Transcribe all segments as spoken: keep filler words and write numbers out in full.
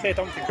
Say something.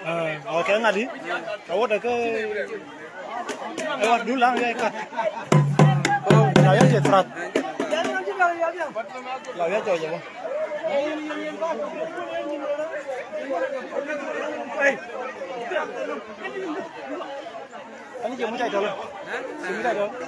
Ah, okay, ŋa̱di. Ka wä dɛ kä ɛ wa du laŋ yɛ kat. La yɛ jɛ thrat. La yɛ jɛ jɛ bä. Hey. Ani jɛ mu jɛ jɛ bä. Jɛ mu jɛ jɛ bä.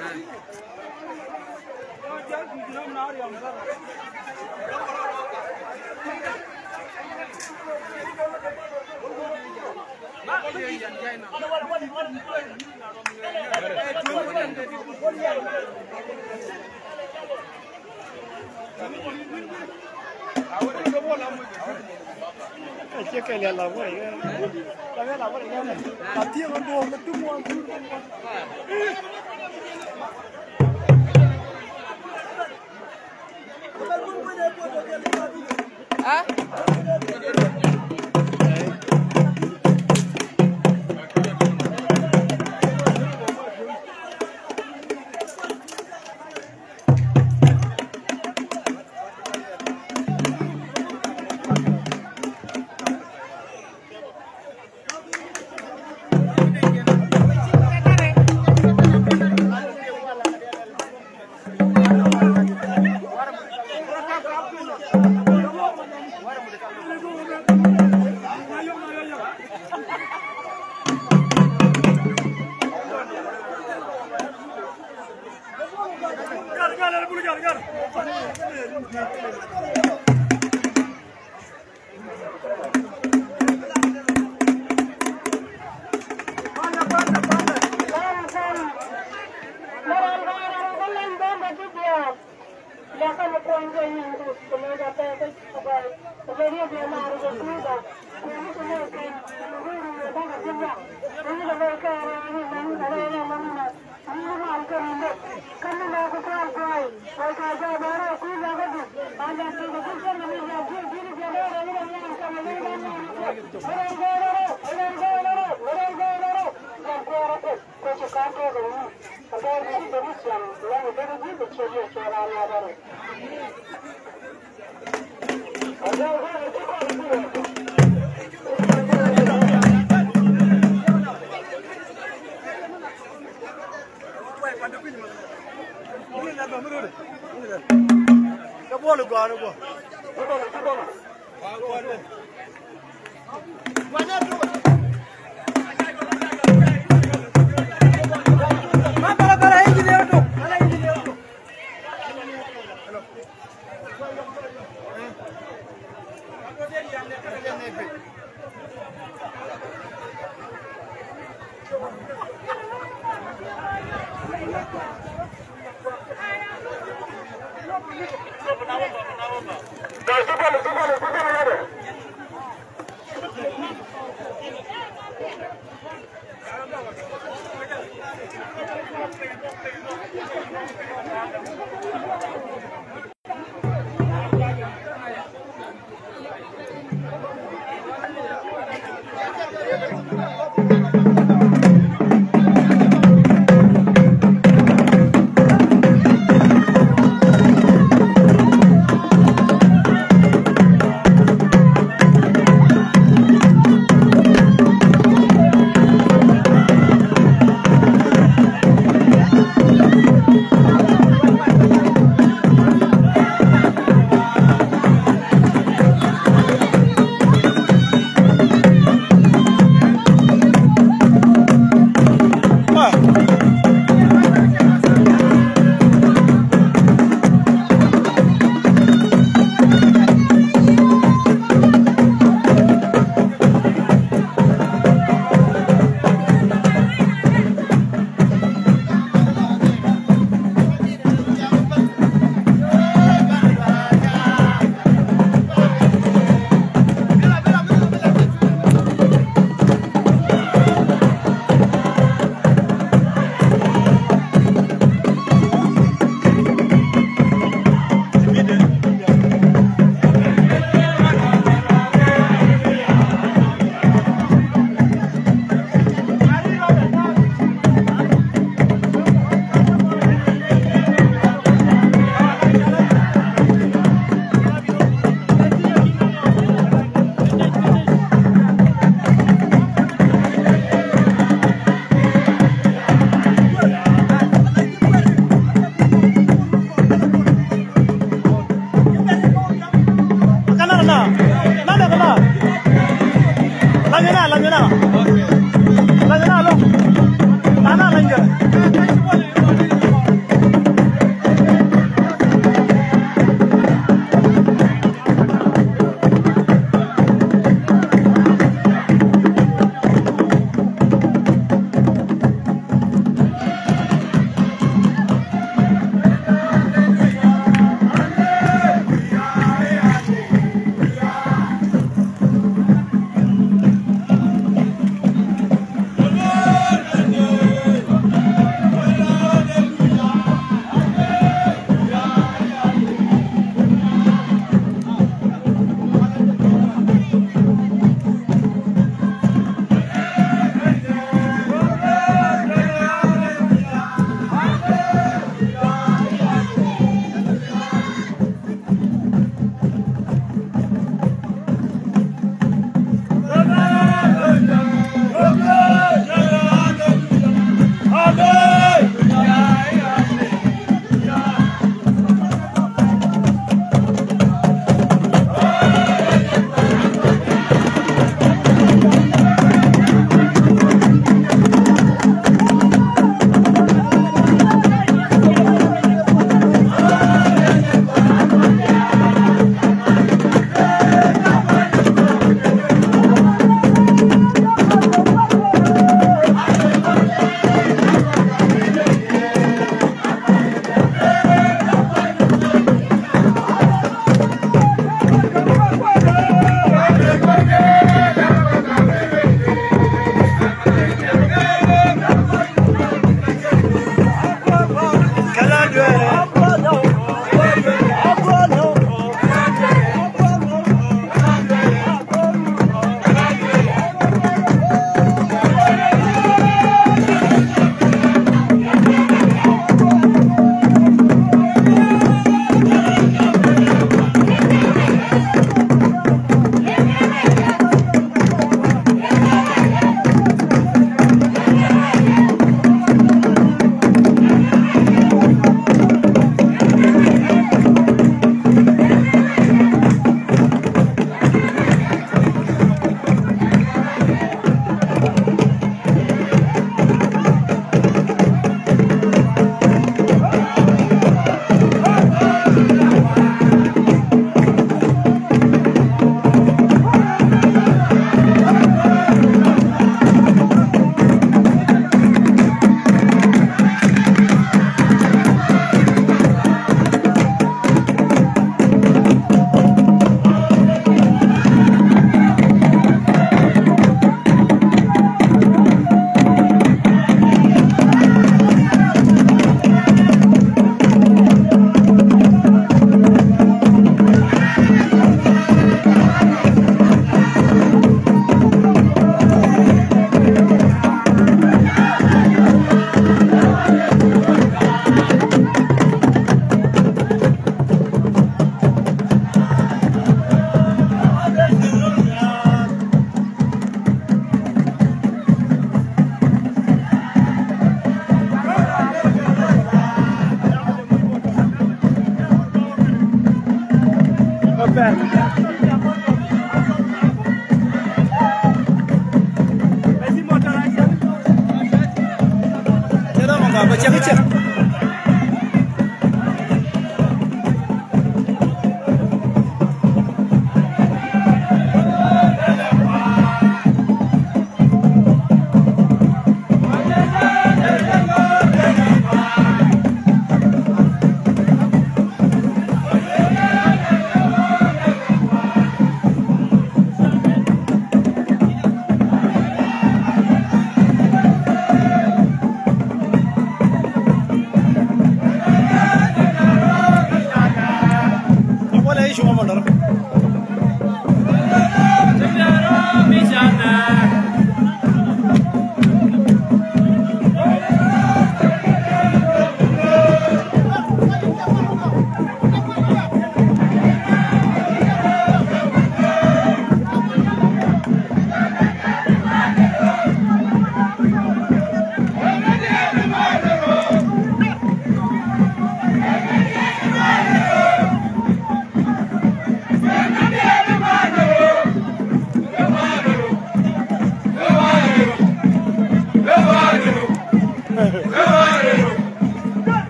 Cɛ kɛ cɛ.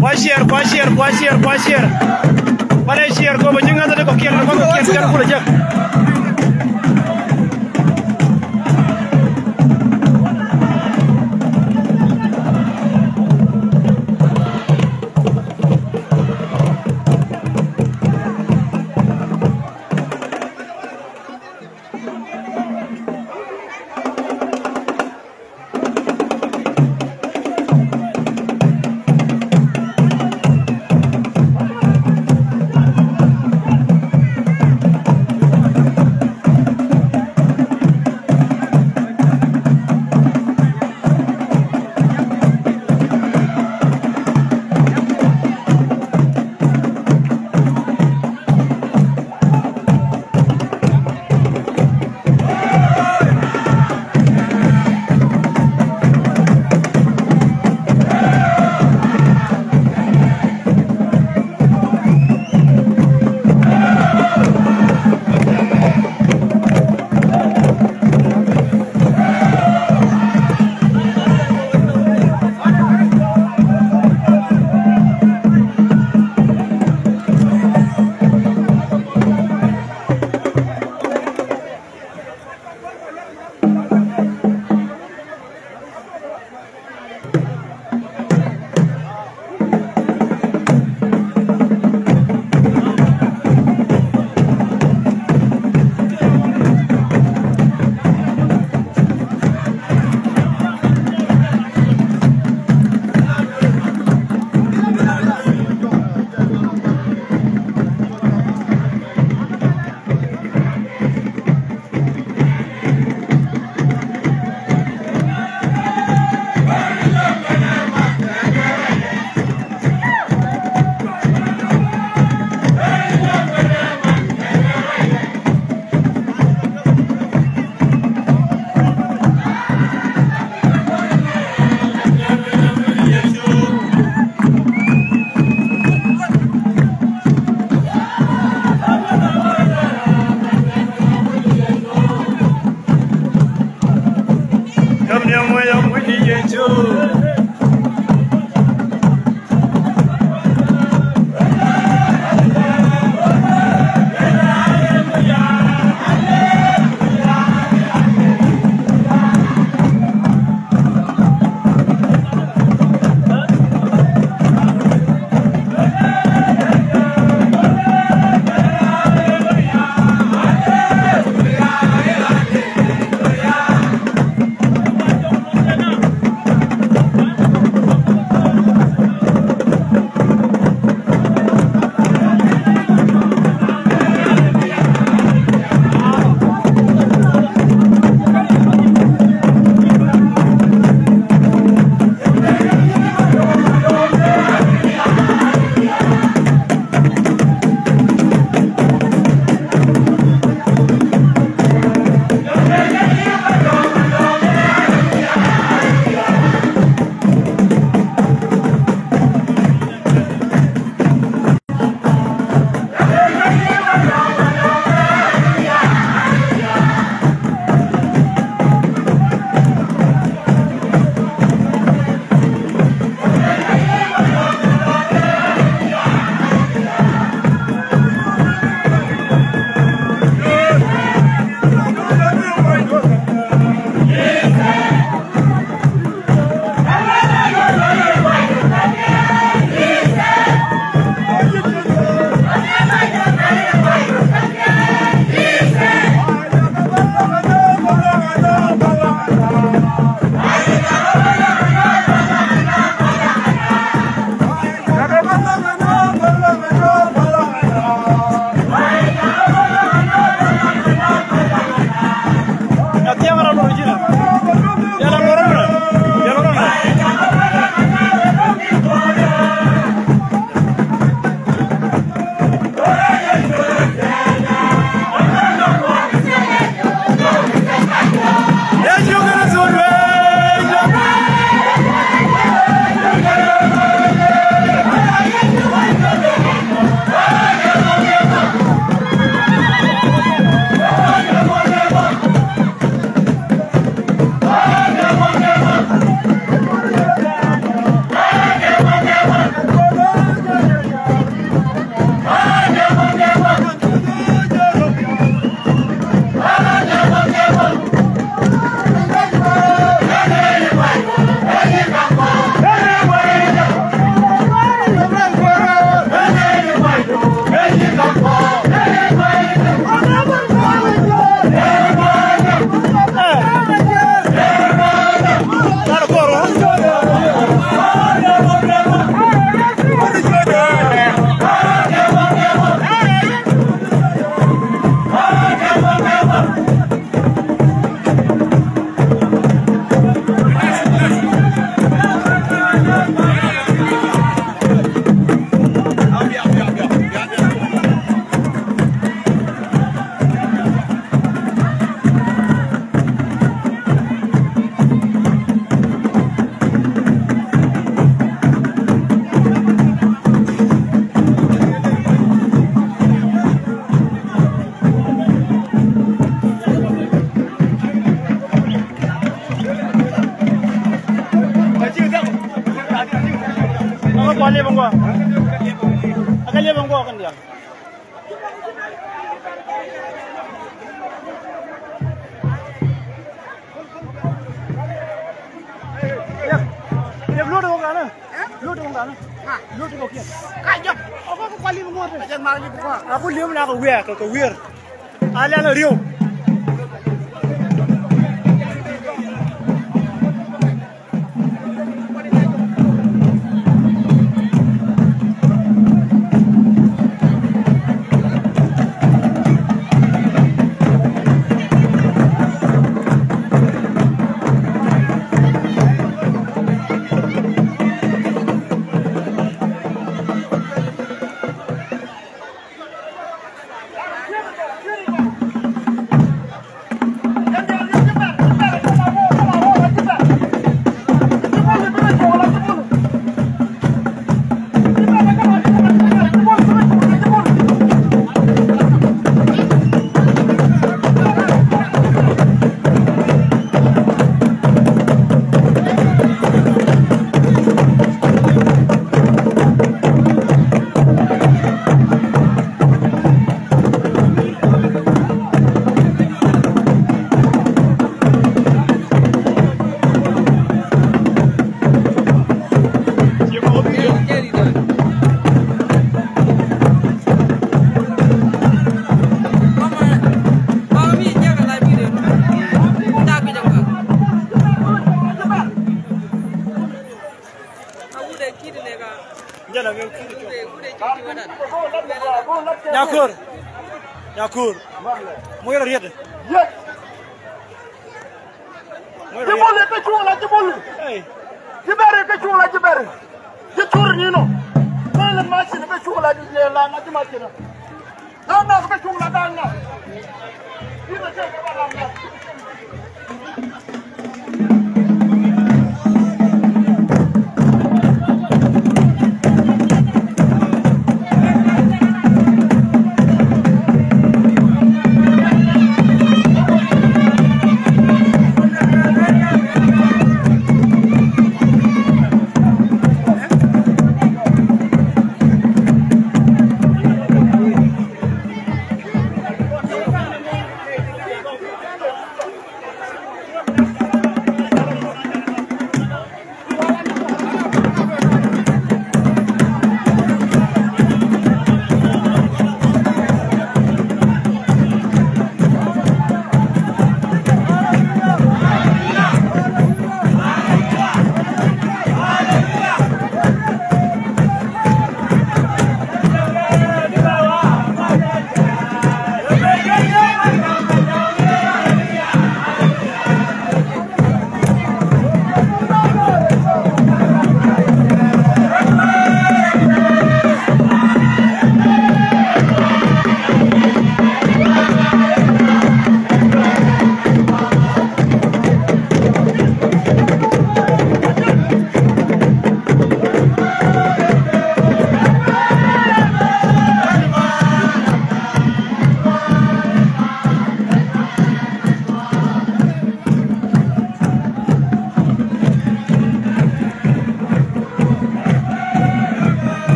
Kua ciɛɛr, kua ciɛɛr, kua ciɛɛr, kua ciɛɛr. Kua ciɛɛr, kua ciɛɛr, kua ciɛɛr. Aka liep ɛn guɔ kɛn diaal. Liep, liep luɔt ɛ wä ganɛ. Luɔt ɛ wä ganɛ. Luɔt ɛ wä kiɛn. Ka jɔp. Ɔkɔ kɛ kual liep ŋuɔt. Ɛ jɛn mak liep ŋuɔt. Aku liep na kɛ wiɛɛr kɛ kɛ wiɛɛr. A lian a riw. Nyakur. Nyakur. Moc rɔ riet. Ji̱ Bol kä cuɔl a ji̱ Bol. Ji̱ Bɛr kä cuɔl a ji̱ Bɛr. Ji̱ cur ni nɔ. Bɛl ma ci ni kä cuɔl a ji̱ la na ji̱ ma ci ni. Da̱a̱n na kä cuɔl a da̱a̱n na.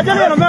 Amen.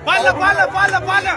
Pala, pala, pala, pala.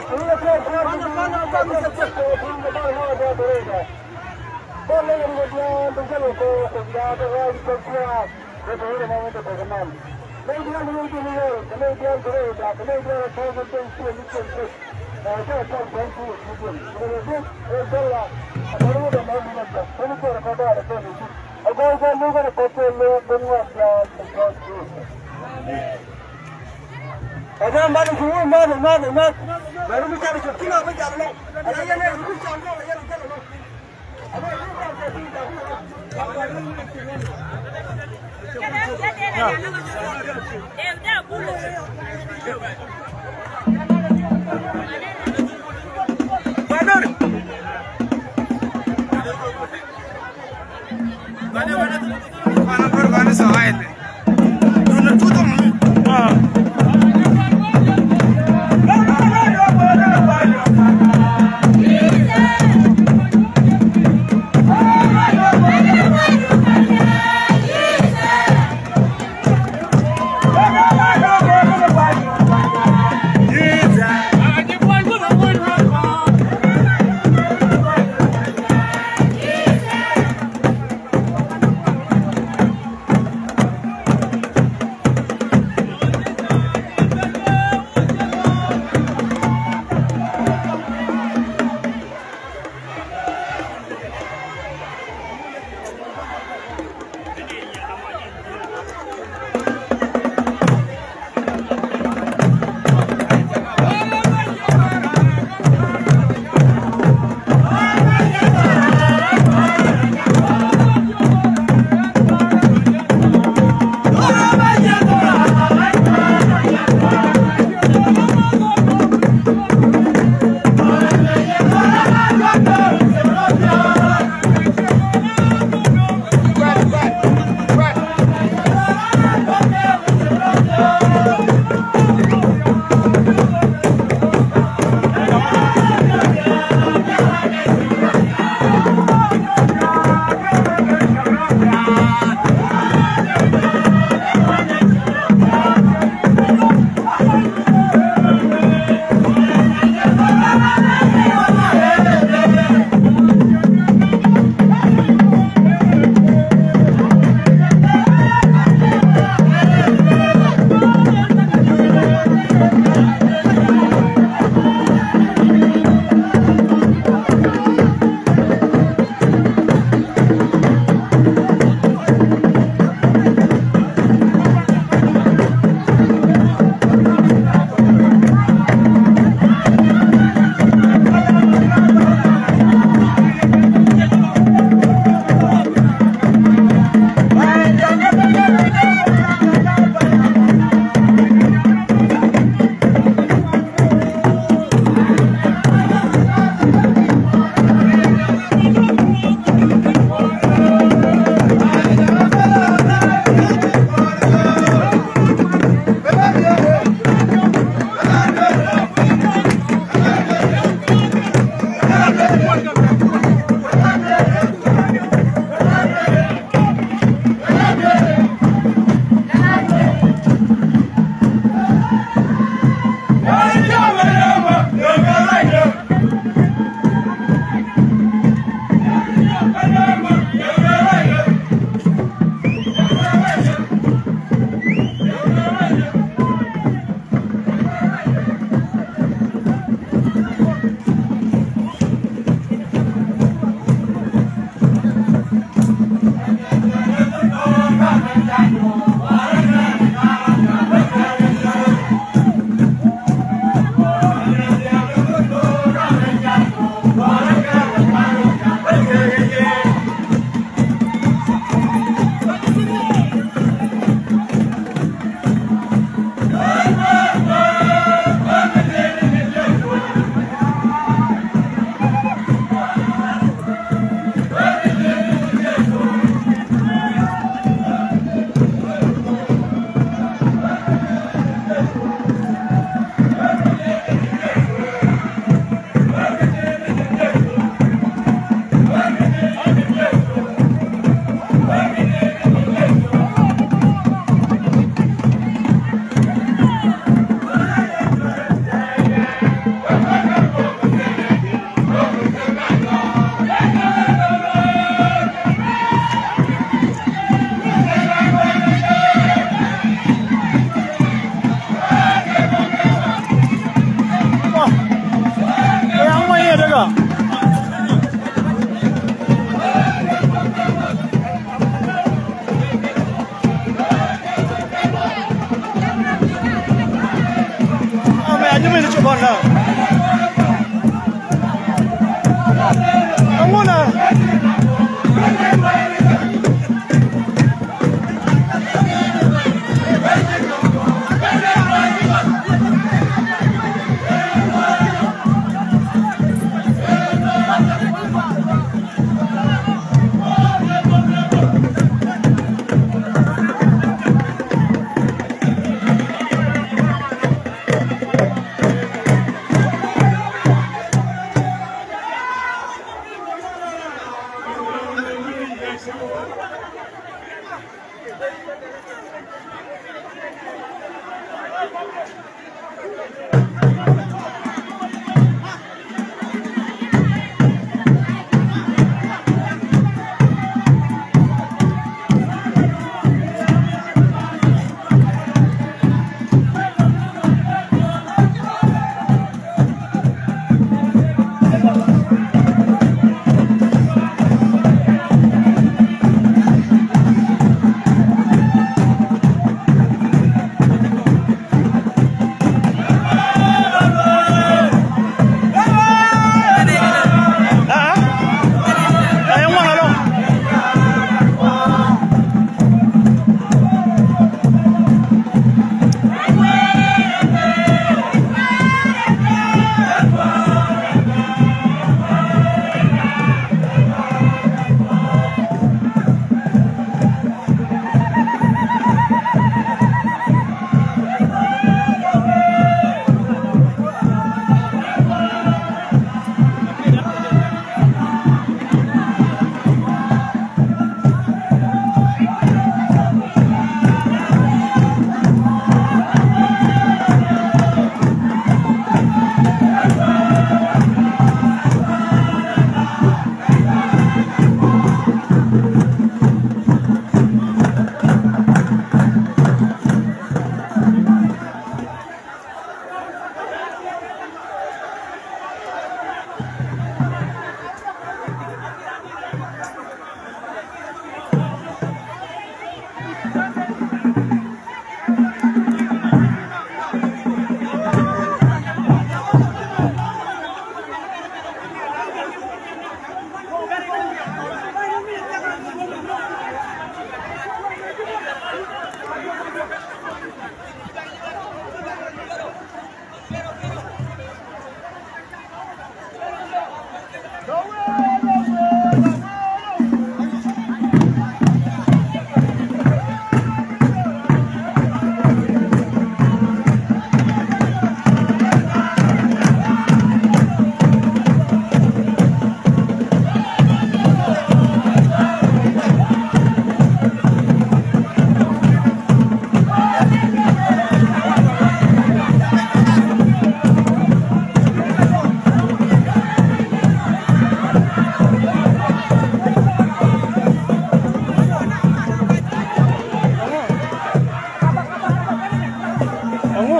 Ɔŋu?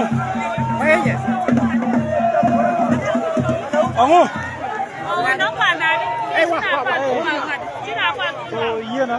Ɔŋu? So, yienä.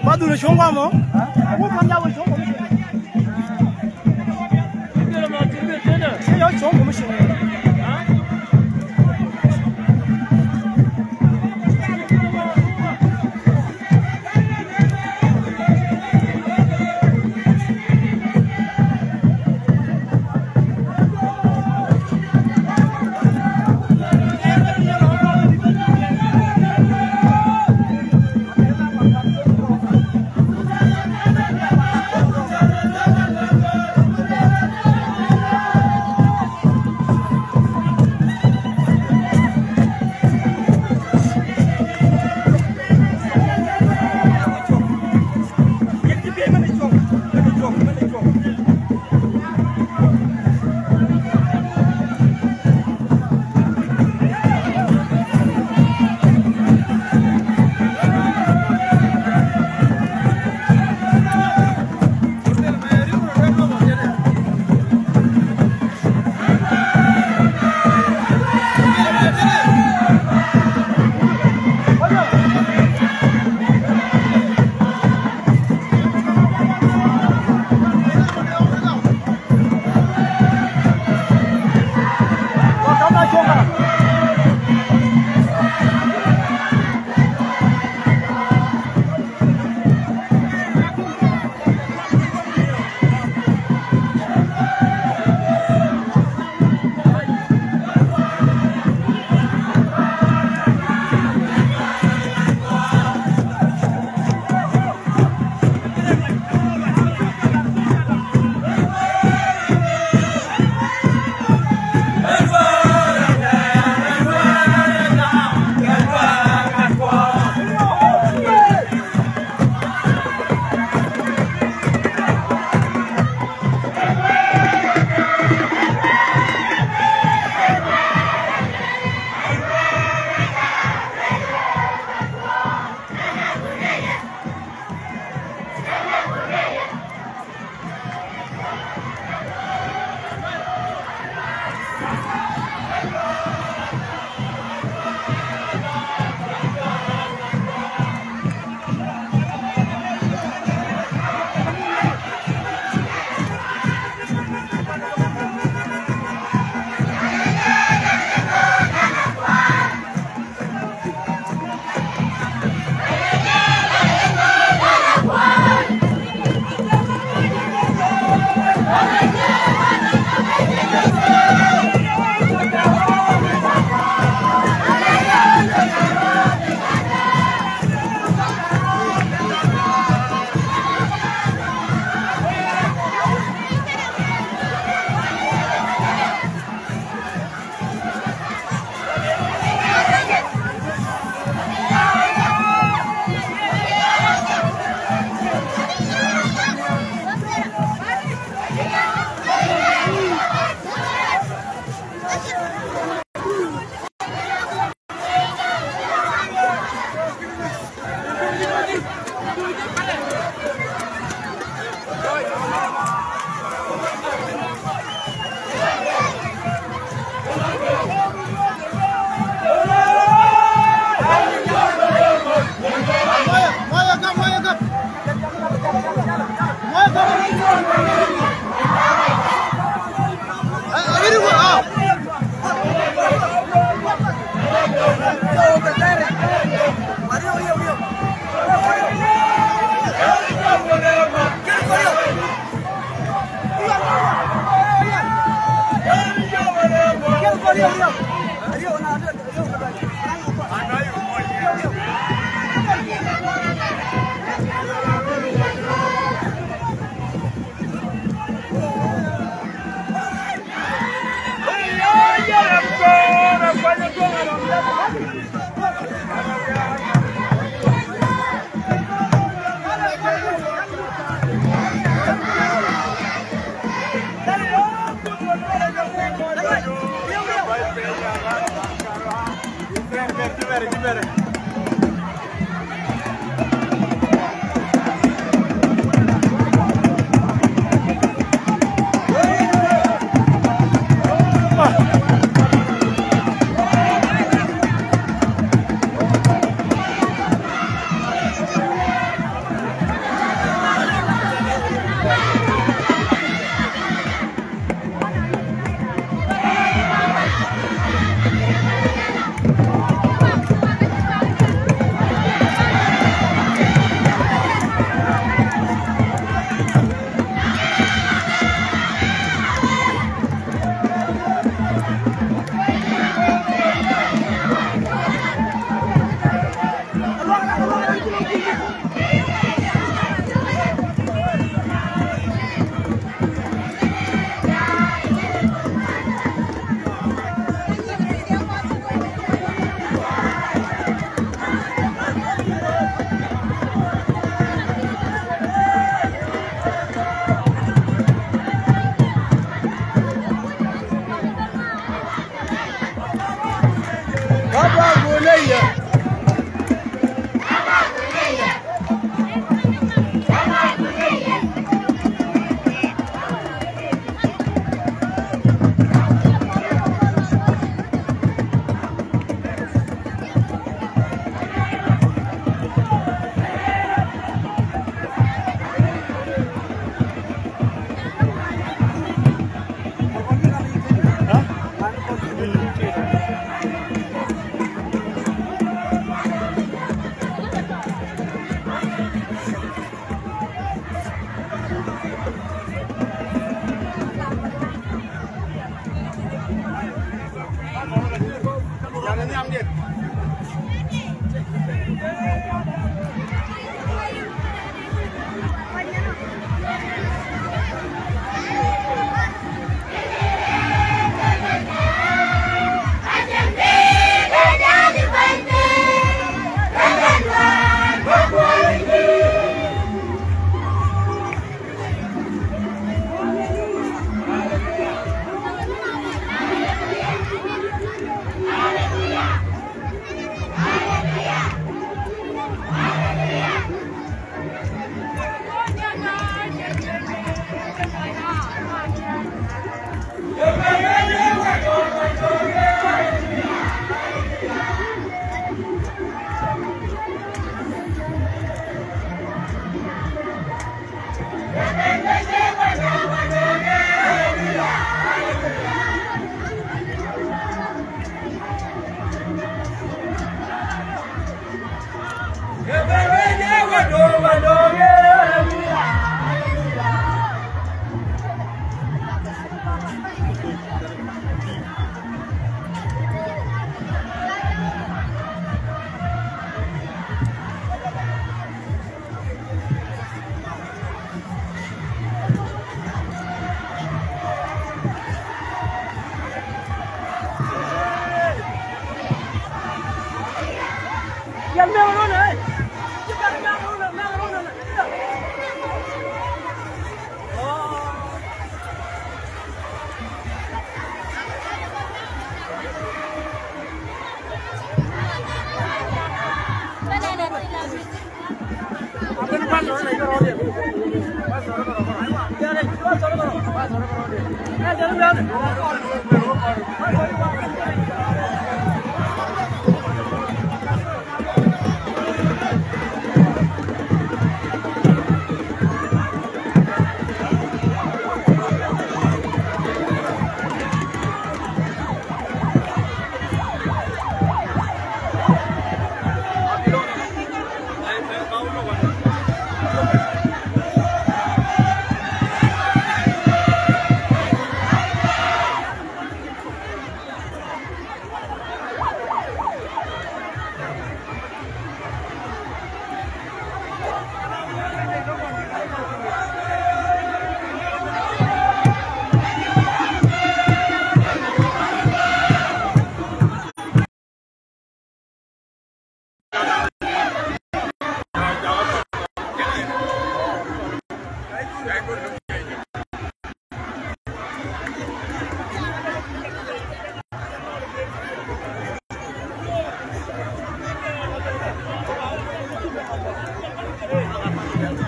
Ba dhul cuɔ̱ŋ guamɔ. Wä pan ya wä cuɔ̱ŋ commission. Ci yɔ cuɔ̱ŋ commission.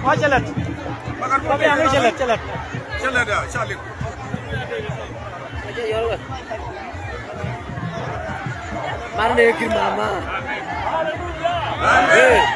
Wa cɛ lɛt. Wa bian mi cɛ lɛt, cɛ lɛt. Cɛ lɛt, ah, cɛ lɛt. Mar ne kir mama. Amen.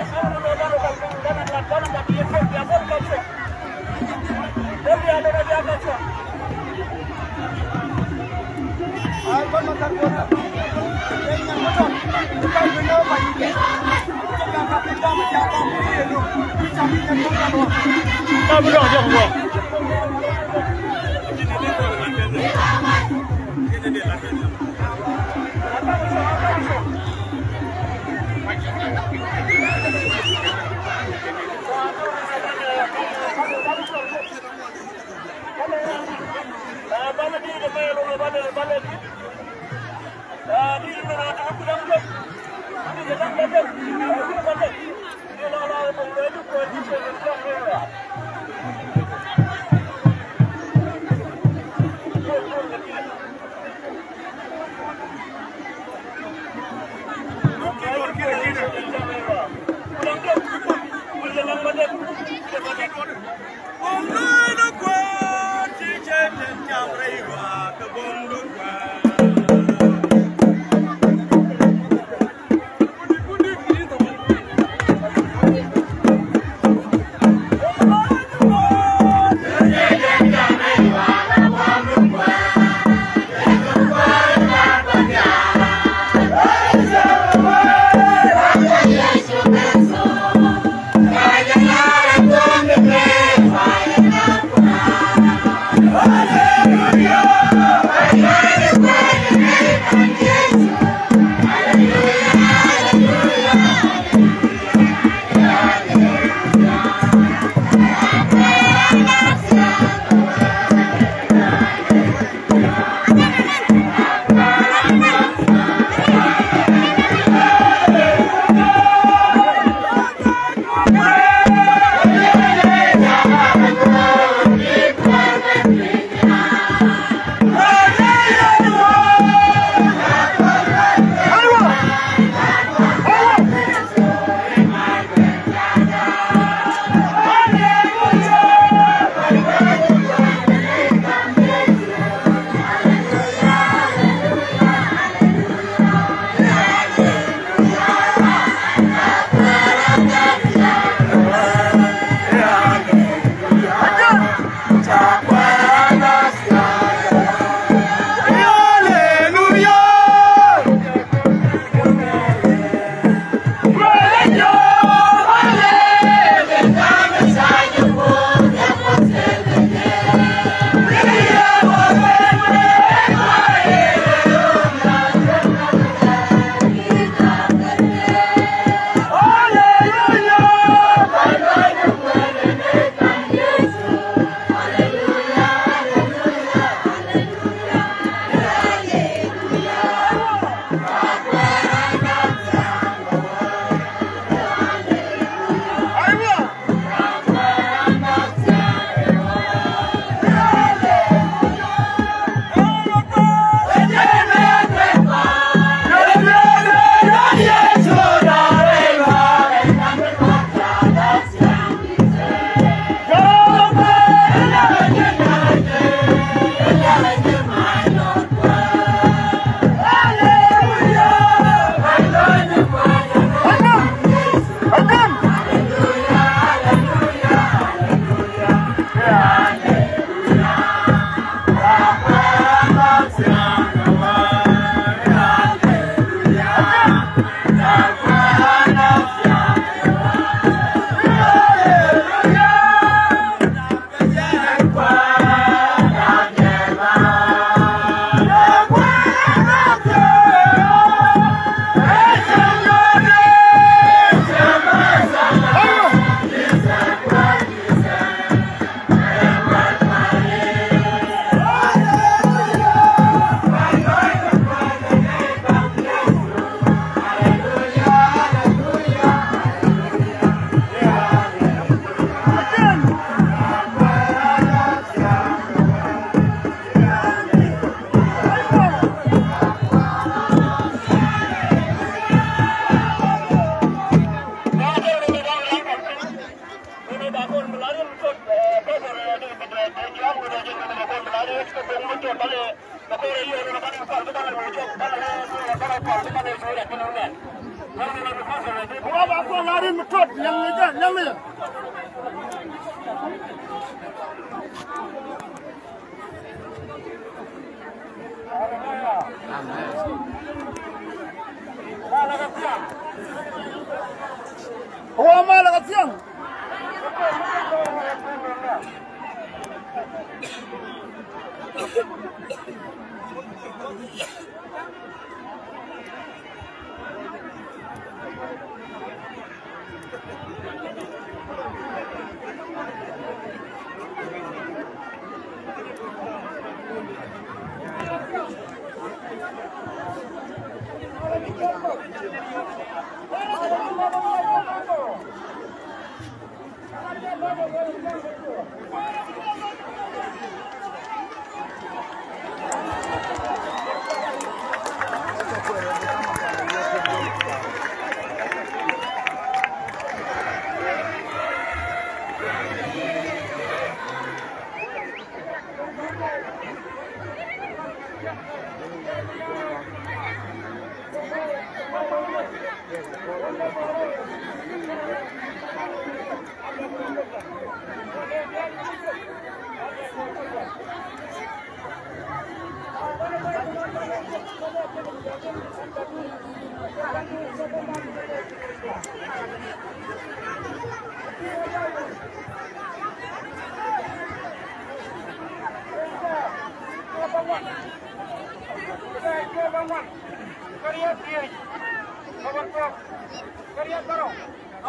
Wa malɛ kɛ thiaŋ.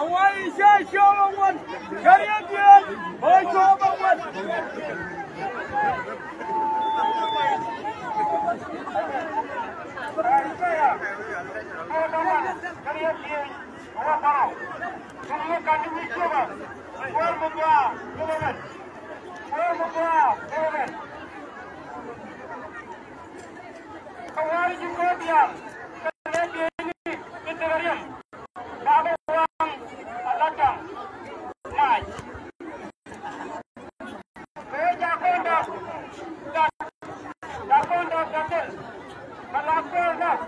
Awai, cɛ cɛ ba ŋuan. Kɛriɛ diɛn. Ba cɛ ba ŋuan. Kɛriɛ diɛn. Awai, kɛriɛ diɛn. Kä wäär ji̱ Kobiaŋ kɛ lɛ bieyni ti Tigɛ Riɛm, Dagɛ Waŋ Alataŋ Mac. Kɛ Jakɔn Dɔk Gat, Jakɔn Dɔk Gat Thil, kɛ la kuäär Dɔk,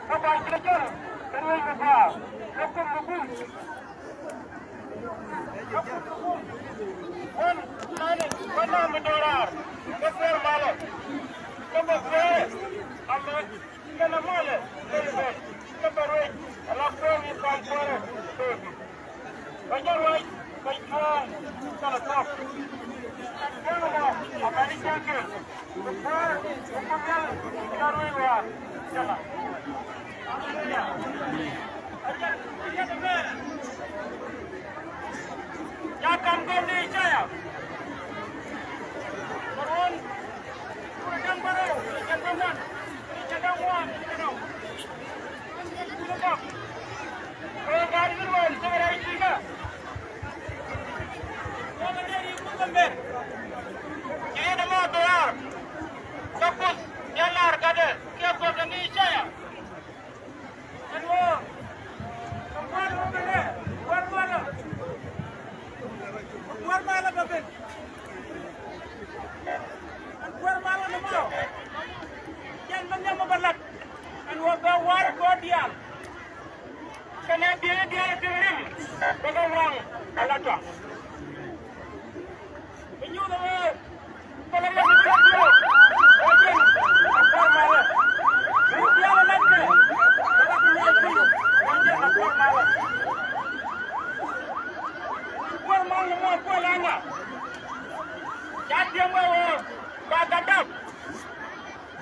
kɛ Bac Kɛ Jɔr, kɛ Ruec Kɛ Gɔaa, kɛ Kum Ni Kum. Wän nani wän na mi do̱raar kä kuɛɛr malä kä bä kuɛɛr amɛ kɛnɛ malä lɛl bɛ kä bä ruec ala kuɛɛr mi kuan kuɛɛrɛ. Bä jɛ ruec bä cuɔ̱ɔ̱ŋ kɛnɛ kɔk. Kuɛɛr mɔ amɛ ni cɛn kɛ. Kɛ kuoth diaal lar gatdɛ kiɛ kuoth kɛ ni caya. Ɛn ɣöö kɛ kuäär mɔ ben ɛ kuäär malä. Kɛ kuäär malä bɛ ben. Ɛn kuäär malä ni mɔ. Jɛn bä nhiam mɔ bä lat. Ɛn ɣöö bɛ wa̱r kɔɔr diaal. Kɛnɛ bieyni diaal ti rim bɛ kɛ waŋ ala tɔ̱. Bi nyuuth ɛ ɣöö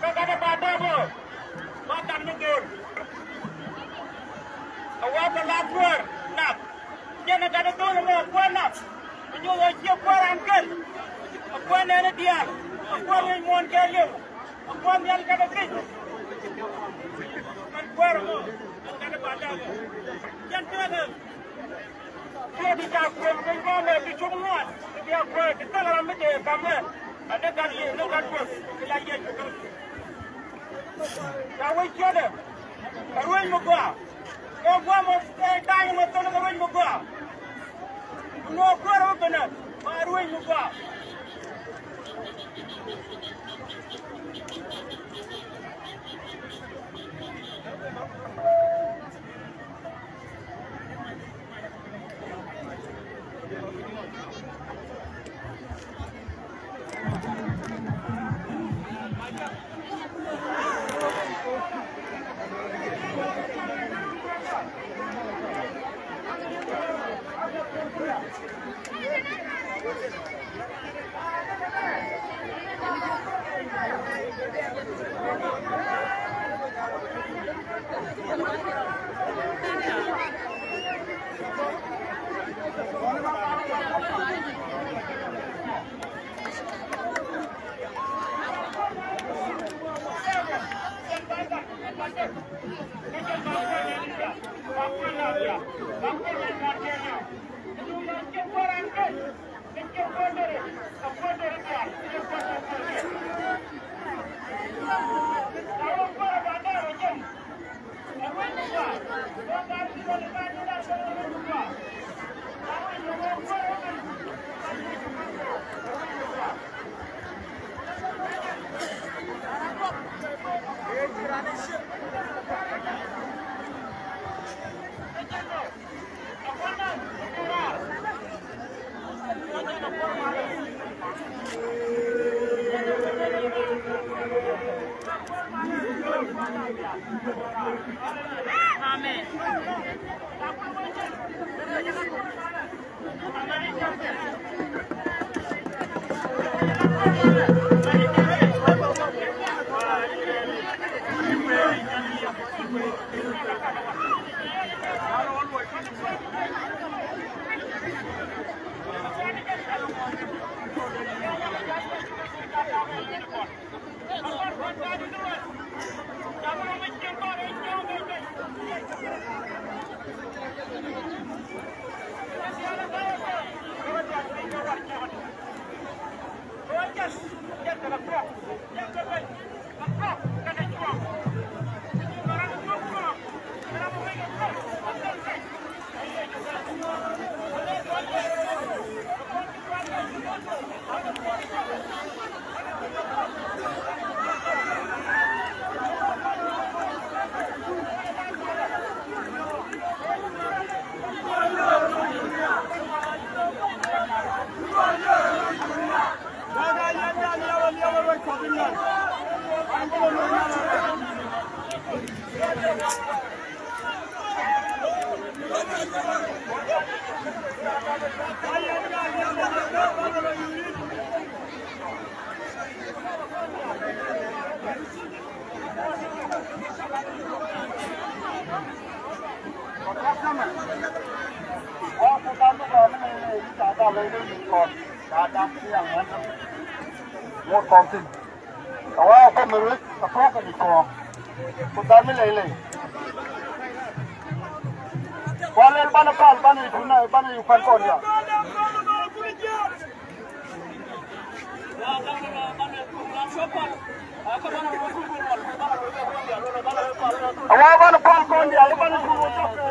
Kä gatdä ba dɔɔp ɔ ba gat mi dho̱o̱l. Ɛ wä bä la kuäär nath. Jɛn ɛ gatdä dho̱o̱l ɛmɔ ɛ kuäär nath. Ɛ nyuɔth ɣöö ciɛ kuäär an kɛl. Ɛ kuäär nɛɛni diaal. Ɛ kuäär wi̱i̱ muɔ̱ɔ̱n kɛɛliw. Ɛ kuäär nhial gatdä thiec. Ɛn kuäär ɛmɔ ɛn gatdä ba dɔɔp ɔ. Jɛn tëëkɛ. Kiɛ ti ca kuël keny kɔn ɛ ti cop ŋuan ti bia kuɛ ti thil ram mi dee kamɛ. Ɛ ni gat yiëë ni gat kuël ti la yiëë ti thil. Ca wec ciötdɛ ɛ ruec mi gɔaa. Ɛ guam ɛ da̱a̱ny mɛ thil kɛ ruec mi gɔaa. Amen. Awaa kɔn mi ruec a kɔn kɛ ni kɔn. Ku dhan mi ley ley. Kuan lɛl banɛ pal banɛ yuk kuan kɔn ya. Awaa banɛ pal kɔn ya, banɛ yuk kuan kɔn.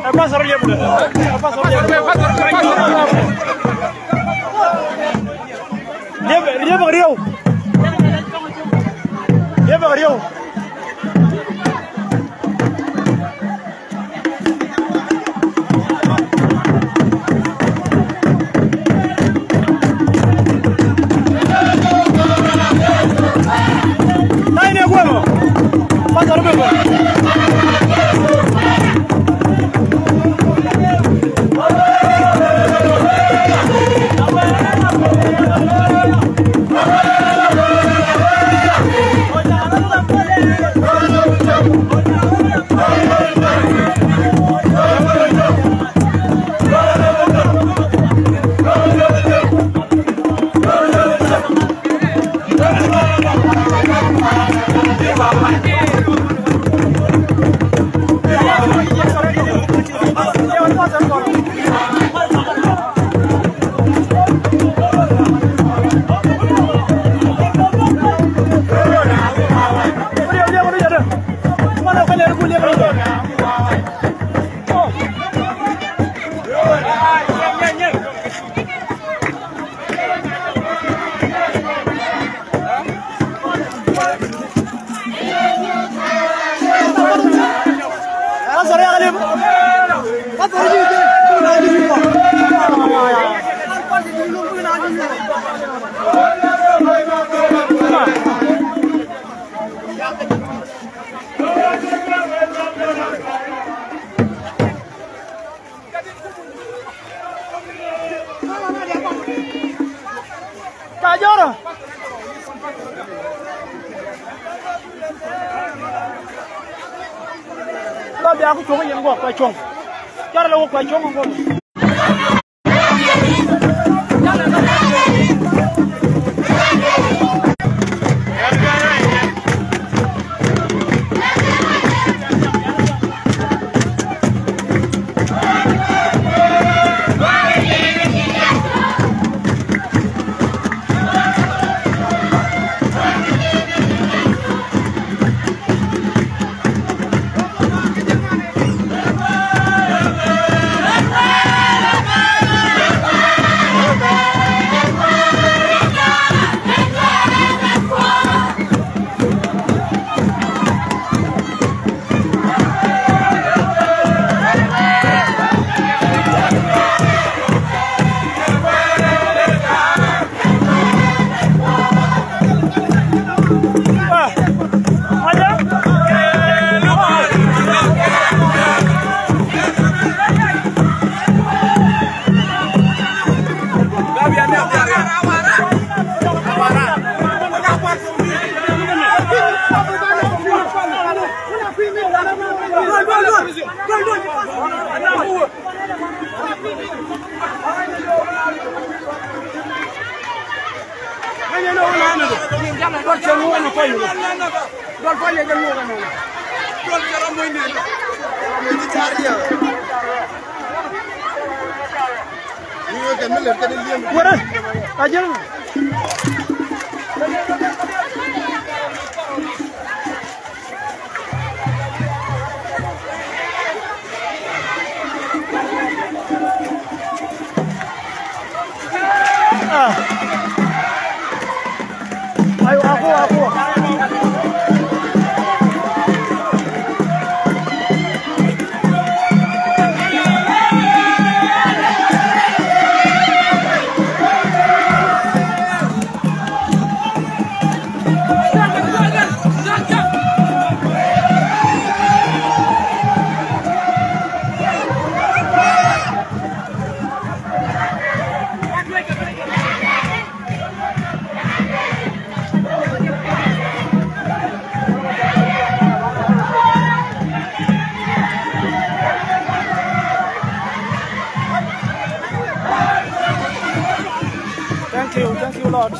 Ɛ, pastor, liep dɛ. Ɛ, pastor, liep dɛ. Liep, liep riɛw. Liep riɛw. Ca jɔrɔ. Ba bia ku cuɔ̱ŋ yɛn guɔ kua cuɔ̱ŋ. Carɛ lɛ wä kua cuɔ̱ŋ ŋuɔ̱t. Wɛrɛ a jɛl. Thank you, thank you, Lord.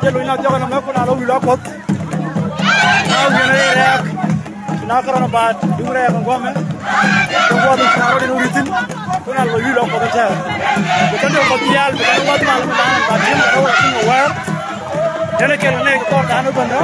Jɛ luny na jɔkɛ na mɛ kun a lɔ wi̱i̱ lɔ Kuɔth. Na wi̱i̱ na rɛɛk. Na kärɔn a baat duŋ rɛɛk in guɔmɛ. Duŋ guɔth in ca̱r rɔ̱diɛn wä ri̱thin. Kun a lɔ wi̱i̱ lɔ Kuɔth in tɛɛr. Bi kɛn duŋ Kuɔth diaal bi kɛn wath mal mi da̱a̱n ba ti̱n kɛ wä ti̱n kɛ wäär. Yɛn a kɛl kɛ nɛy kɛ kɔr da̱a̱n wä bändä.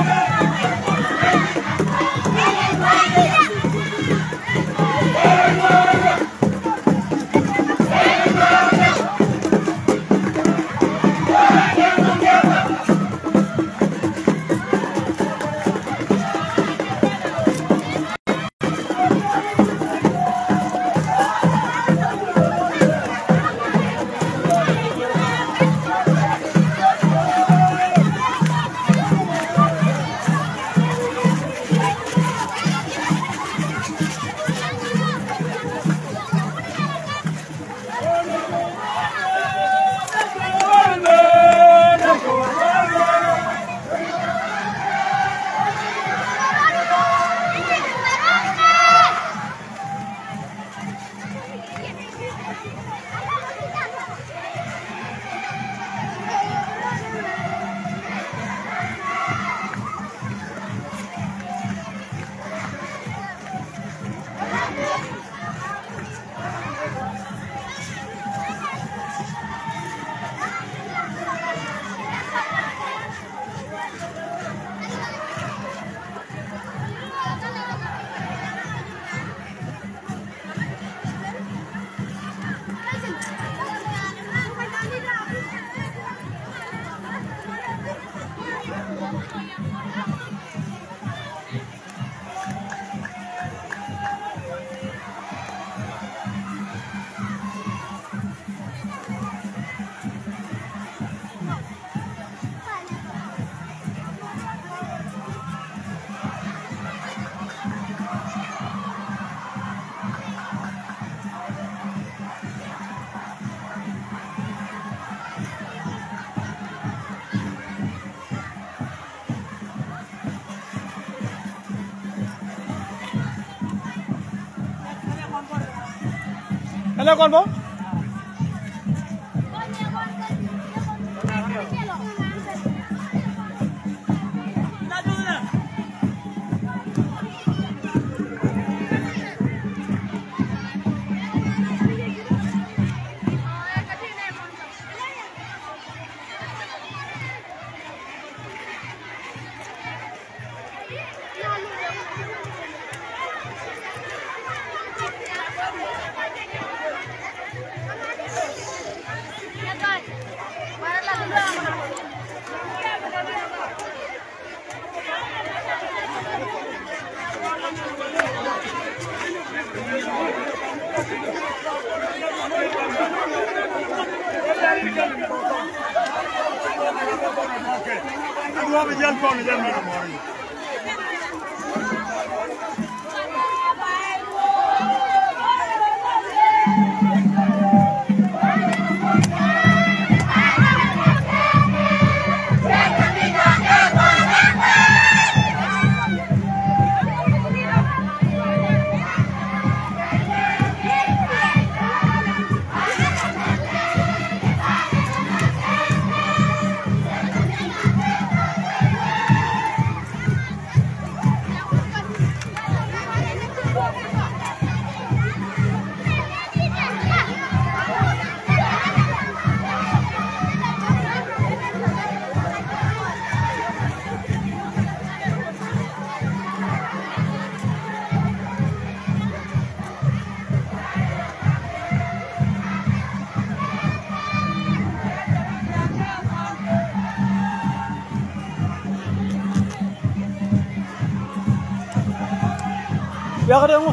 Hello, Kolbo. Biakä dee ŋu?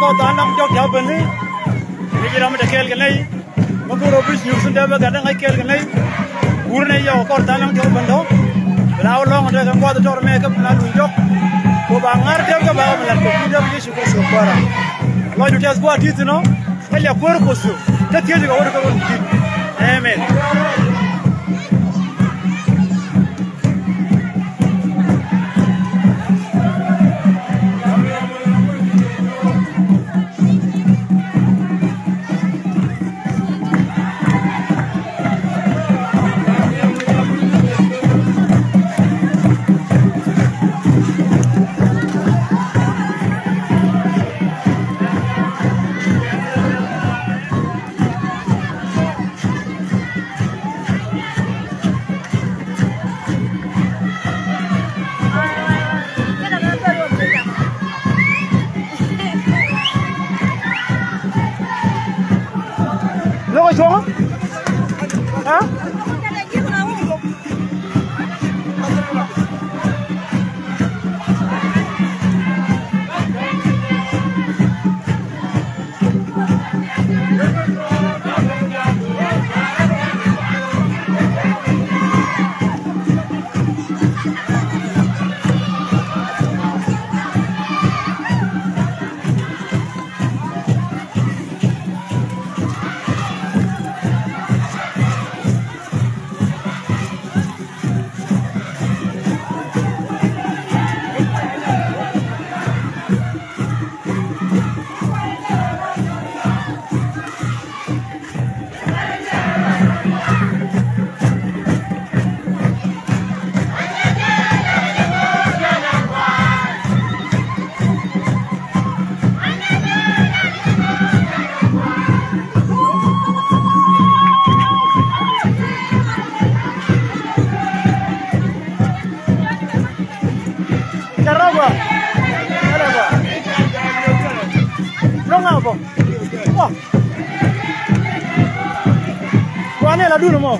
Kɔr tha̱a̱ŋ da̱ŋ diɔ̱k diaal ben ni. Ni ji̱ ram mi te kɛɛl kɛ nɛy. Mi go̱o̱r ɔ bi nyuur thin dee bä gat da̱ŋ ŋäc kɛɛl kɛ nɛy. Wur nɛy yɔw kɔr tha̱a̱ŋ da̱ŋ diɔ̱k ben dɔ̱ŋ. Bi la wä lɔ̱ŋ dee kɛ ŋuath tɔr mɛ kä bi na luny jɔk. Kɛ ba ŋa̱r dee bä kɛ ba kɛ mi lat kɛ kui̱ dee bä Yecu Kritho Kuäär ɔ. Lɔcdu tɛth gua̱a̱th ti̱i̱ thi̱n ɔ. Kä liak kuäär Kuoth. Kä thiecä kɛ wä ri kä wä ni di̱t. Amen. Lo̱k ɛ cuɔ̱ŋä? Ɛ? Jaragua. Jaragua. Lɔŋ a bɔ. Wah. Wanɛ la dun mɔ.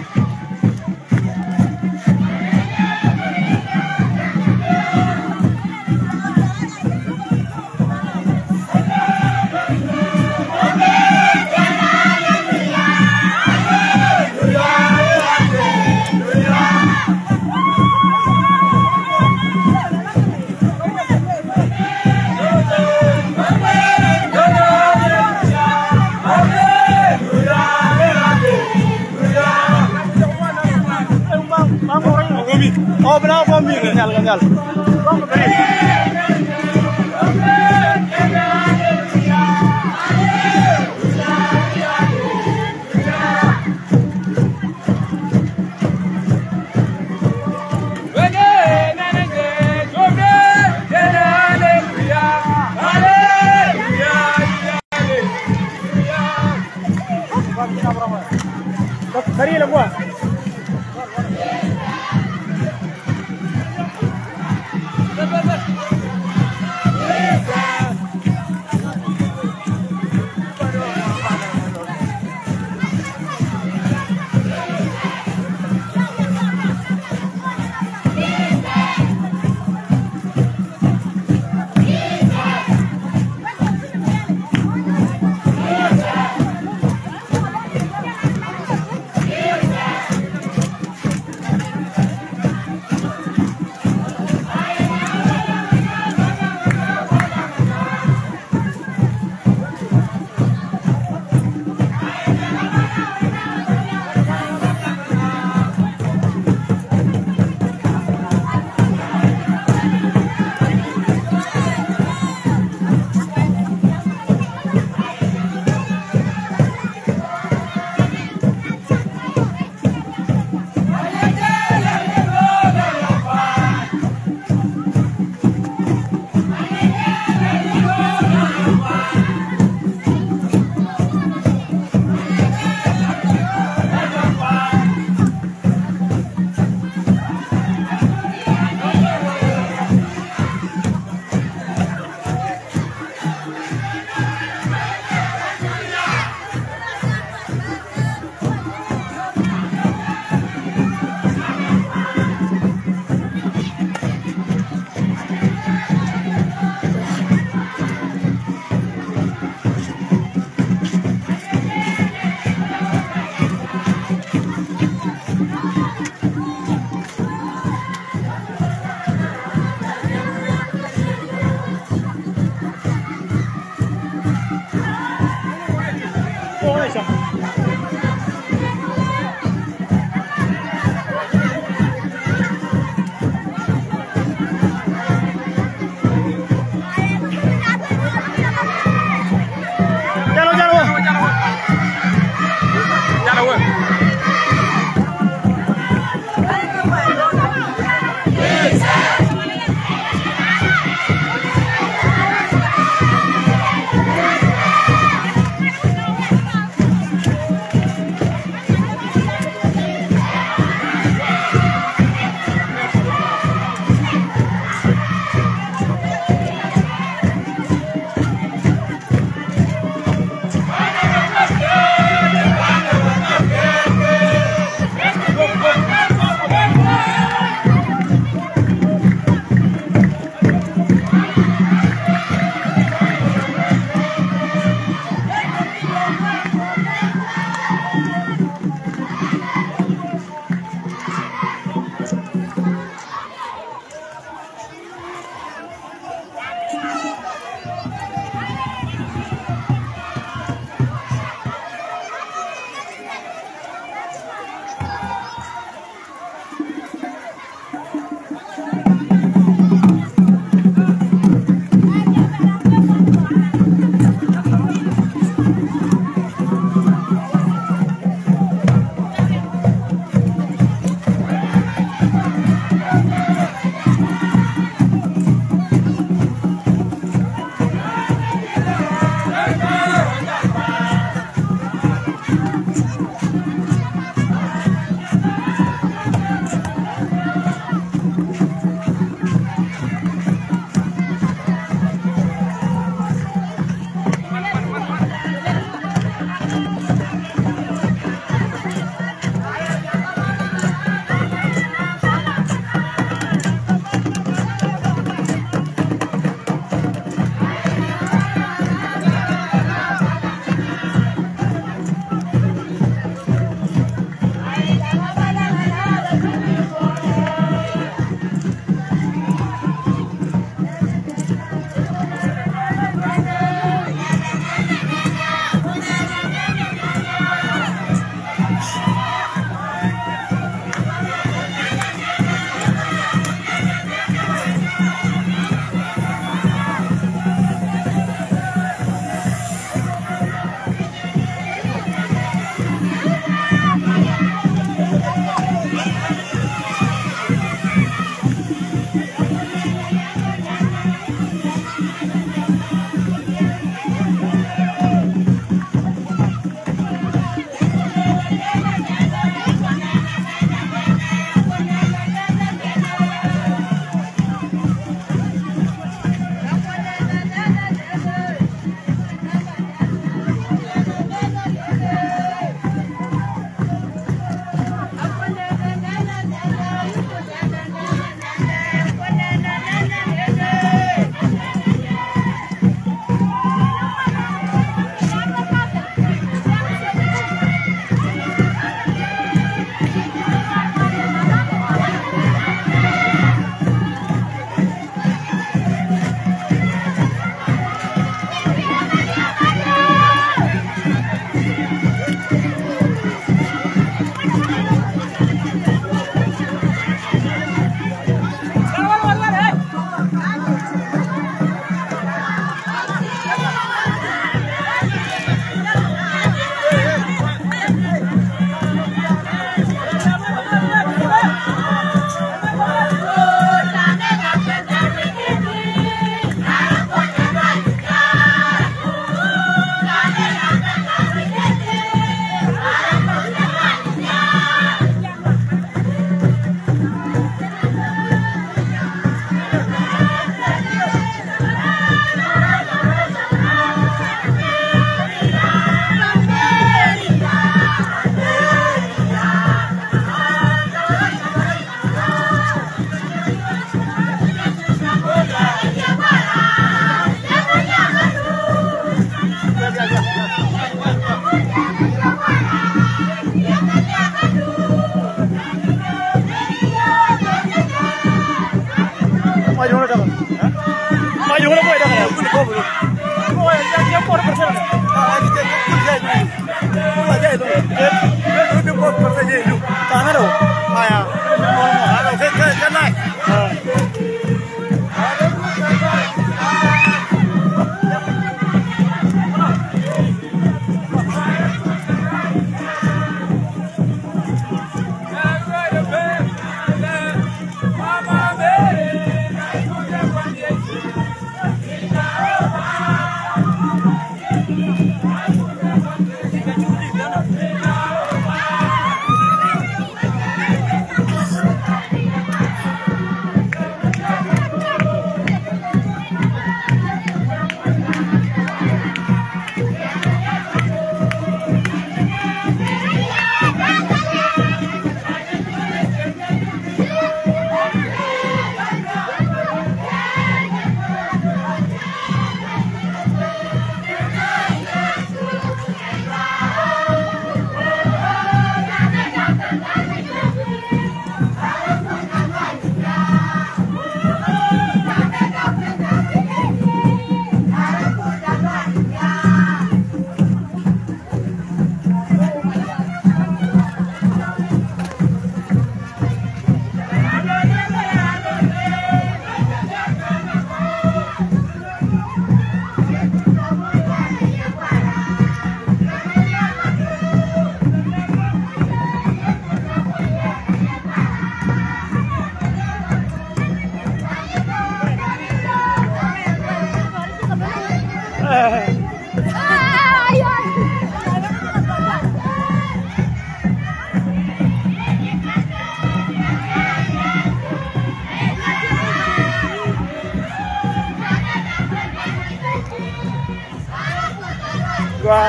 Ba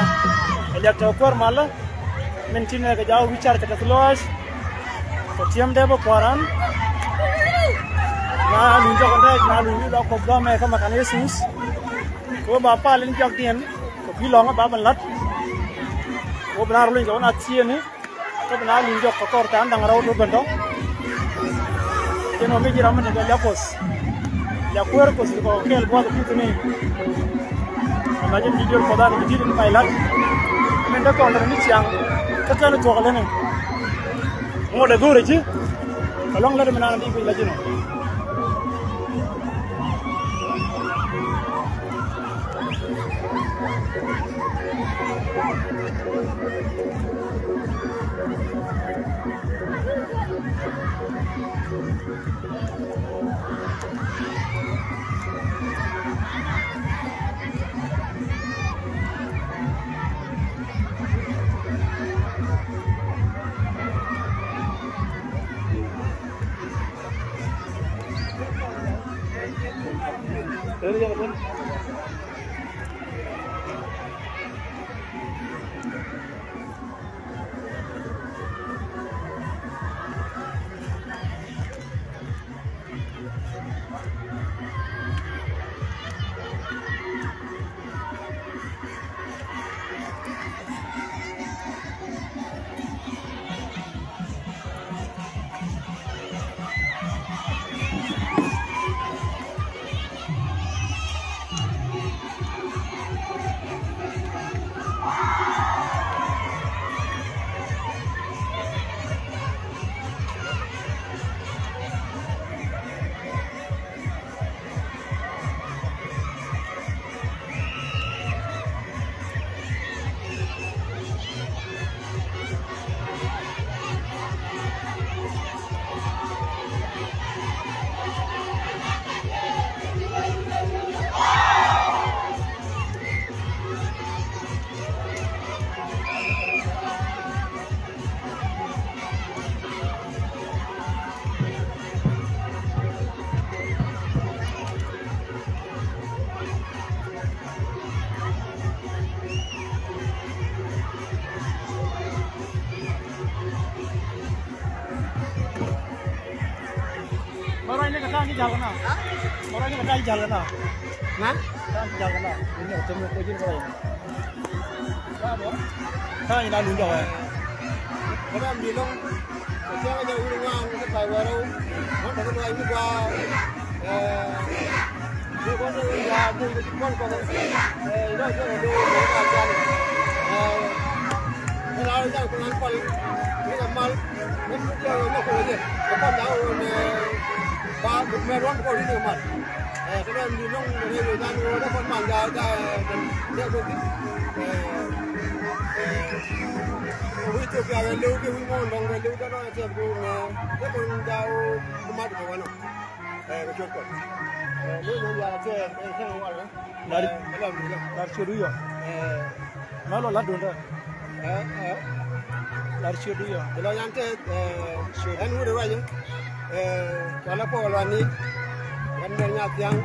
ɛ liak tɛ kuäär malä min ti nɛ kɛ jaw wi̱car kɛ tɛth lɔaac kɛ tiɛm dee bä kua̱ran. Na luny jɔk rɛɛc na luny wi̱i̱ lɔ Kuɔth gɔmɛ kä Makan Yesus. Kɛ wee ba pal in jɔkdiɛn kɛ kui̱ lɔŋä ba bɛ la̱t. Kɛ wee bi na rɔ luny kɛ wä na thieenä. Kä bi na luny jɔk kɛ kɔr tha̱a̱ŋ da̱ŋ rɛw ti ben tɔ̱. Jɛn ɔ mi ji̱ ram mi tekɛ liak Kuɔth. Liak kuäär Kuɔth ti kɔ kɛɛl buath pi̱th ni. Ɛn la jɛn ji̱ diöl Kuɔth an bi di̱t in pay la̱t. Min te kɔn lät ni ciaŋ kä kɛn thuɔk lät ni. Ŋot ɛ go̱o̱rɛ ji̱ kɛ luaŋ lät mi naan bi guic la ji̱n ɔ. Mɛ ruacni kɛ ta̱a̱ ci ja̱l kɛ na. Mɛ ruacni kɛ ta̱a̱ ci ja̱l kɛ na. Na? Ta̱a̱ ci ja̱l kɛ na. Ini kɛ tem kɛ ji̱n kɛ ruacni. Ta̱a̱ ci na luny jɔk ɛ. Kɛ na mi lo̱ŋ. Kɛ cäŋ jɛ wur ŋuan kɛ pay wɛrɛ. Wän tɔk kɛ luac mi gua. Ɛ. Kɛ kɔn tɔk kɛ luac mi gua kɔn kɔn. Ɛ. Ina jɛ kɛ do kɛ kɛ jani. Ɛ. Kɛ la jɛ kɛ nan pal. Kɛ kɛ mal. Mɛ mi jɛ kɛ kɛ jɛ. Kɛ kɔn da wun ɛ. Ba mɛ ruan kɔ ri ni mal. Ɛ, kɛ lɔn mi lɔŋ rɛy wec dan wä dee kɔn man ja ja ɛ, dee kɛ dhil. Ɛ, ɛ, wi̱i̱ Ethiopia kɛ lëw kɛ wi̱i̱ muɔ̱ɔ̱n dɔ̱ŋ kɛ lëw dee lɔn Ethiopia kɛ wi̱i̱ mɛ dee kɔn ja wä mat kɛ wä nɔ. Ɛ, kɛ cuɔt kɔn. Ɛ, mi muɔ̱ɔ̱n ja Ethiopia ɛ, kɛ wä wal. Lar, ɛ, kɛ lɔn mi lɔŋ. Lar cuɔt wi̱i̱ yɔ. Ɛ, Mɛ lɔ la duundä. Ɛ, ɛ. Lar ciötdu yɔ. Lɔ yan tɛth, ɛ, ciöt. Ɛn wut ruac, ɛ, cɔl ɛ Pɔɔl Wani, ɛn Mɛr Nyath Thiaŋ,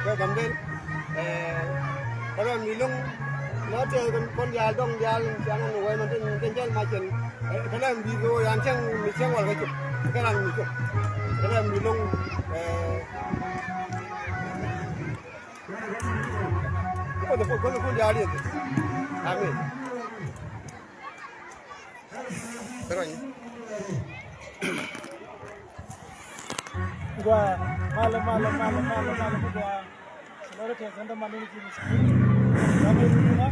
kɛ Gambel, ɛ, kɛ lɔ mi lo̱ŋ, lɔ tɛth kɛn kɔn diaal dɔŋ diaal, ciaŋ ɛn wɛy mɛn tin, tin jɛl macɛn, ɛ, kɛ lɔ mi bi kɛ wä yan cäŋ, mi cäŋ wal kɛ cop, kɛ ran mi cop, kɛ lɔ mi lo̱ŋ, ɛ, Kuoth ɛ Kuoth, Kuoth ɛ Kuoth diaal yeth. Amen. Kärɔny. Gua, malo, malo, malo, malo, malo, gua. Sɛnɛri tɛ sɛn dɛ man ni ji̱ mi. Dame ni na.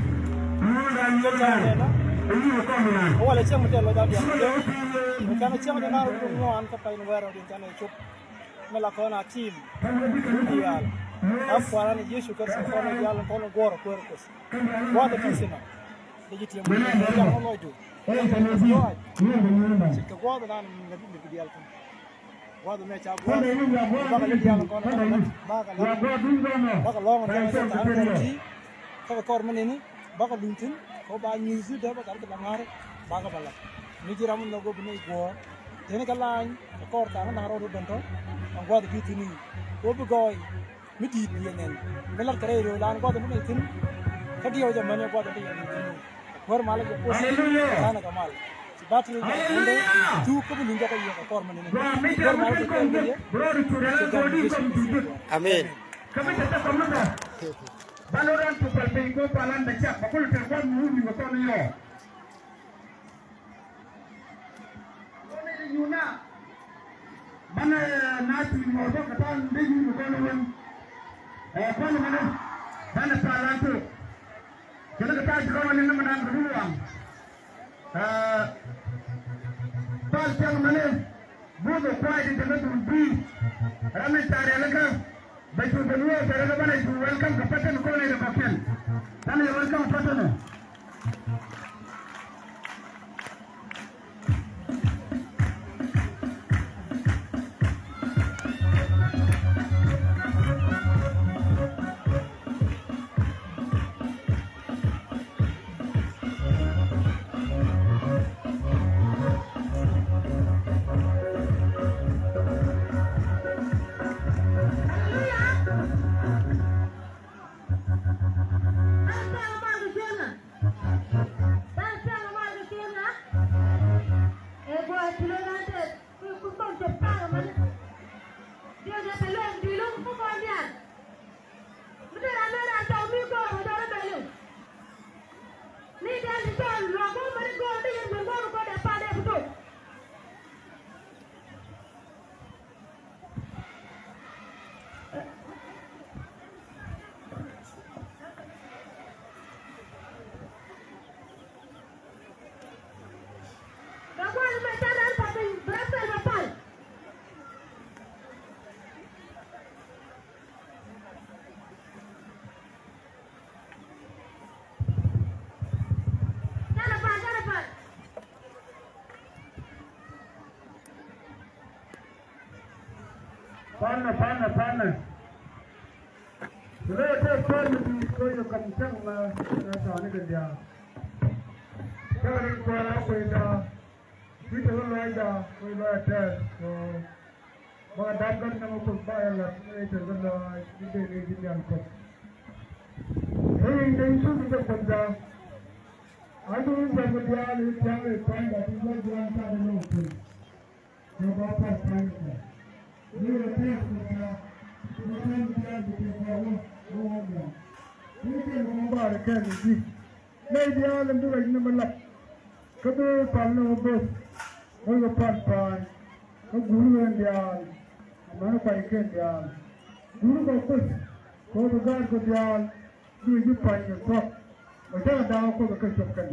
Wala cɛŋ mi tɛ lɔ dam diaal. Kan cɛŋ dɛ na ru ŋuan kä pay ni wɛrɛ din kan cop. Mi la kɔn a tim. Diaal. A kuaran Yecu Kritho kɔn diaal kɔn guɔr kuer kus. Guɔth a ti sinɔ. Dee ji̱ tiɛm kɛ jam lɔcdu. Lɔc. Ci kɛ guɔth nan mi bi diaal kɔn. Guɔth mɛ ca guɔth. Bakɛ lɛ diaal kɔn. Bakɛ lɛ. Bakɛ lɔŋ ni kɛ ta kɔn ti. Kä kɛ kɔr mi nini bakɛ luny thi̱n kɛ ba nyuuth dee bä gat kɛ ba ŋa̱r bakɛ ba la. Mi ji̱ ram mi nhɔk go̱o̱p ni guɔ̱ɔ̱r teni kɛ laany kɛ kɔr tha̱a̱ŋ da̱ŋ rɔɔd wä ben tɔ̱. Ɛn gua̱th bi thi̱n i̱ wä bi gɔɔy mi di̱i̱t bi ɛnɛn mi lat kɛ rɛy rööl an gua̱th mi nɛy thi̱n. Kä diɛw jɛ mɛn yɛ buɔth ɛ ti yɛ ni. Kuäär mal jɛ puɔth. Hallelujah. Tanɛ kɛ mal. Ci ba ti ni jɛ. Hallelujah. Thuk kä bi luny jɛ kä yɛ kɛ kɔr mɛn ni. Gua mi tɛ kuɛn kɔn jɛ. Bro di tu dɛ ko di kɔn tu di. Amen. Kä mi tɛ tɛ kɔn mɛ. Ba lo ran tu pal piny ko palan da cak ba kul tɛ kɔn mu mi ko kɔn yɔ. Banɛ na ti mɔr bä kɛ ta̱a̱ ni dee yuni kɔn wän. Ɛ kɔn wän banɛ pa̱a̱l an tok. Kɛnɛ kɛ ta̱a̱ ti kɔn wän ni mɛ nan kɛ dul waŋ. Ɛ pa̱a̱l piɛŋ mɛnɛ. Buth ɔ kuay ti tɛmɛ dul bii. Ram in ta̱a̱ rialikä. Bɛ cu ben wee tɛrɛ kɛ banɛ cu welcome kɛ patɛn kɔn in kɔkiɛn. Banɛ yɛ welcome patɛn ɛ. Panɛ, panɛ, panɛ. Rɛy tɛ panɛ bi ko yɛ kam cäŋ na na tɔni kɛ diaal. Cäŋ rin kuɛɛr a kuɛ daa. Kui̱ tɛ wä lɔc daa kuɛ lɔc a tɛɛr. So ba dap gän na ma kuth ba yɛ lat ni tɛ wä lɔc ni dee ni ji̱ diaal kuth. Rɛy in dee in tuth in dee kuth daa. A dee in jɛ kɛ diaal in tiaŋ in tuaŋ daa ti jɛ jiaŋ ca dee lɔc kuth. Kɛ ba pal pal kɛ. Ni rɛ tɛk kɛ kɛ. Ni rɛ tɛk kɛ kɛ kɛ wä wä wä mɔ. Ni kɛ ni mɔ ba rɛ kɛ ni di. Nɛy diaal in bi rɛc ni mi lak. Kä bi pal ni wä beth. Wä kɛ pal pal. Kä guri wä diaal. Amäni kuay kɛ diaal. Guri kɛ kuth. Kɛ wä bi gaat kɛ diaal. Duŋ ji̱ pa̱ny kɛ thuɔ̱k. Kɛ cä da̱a̱k Kuoth kä cop kɛn.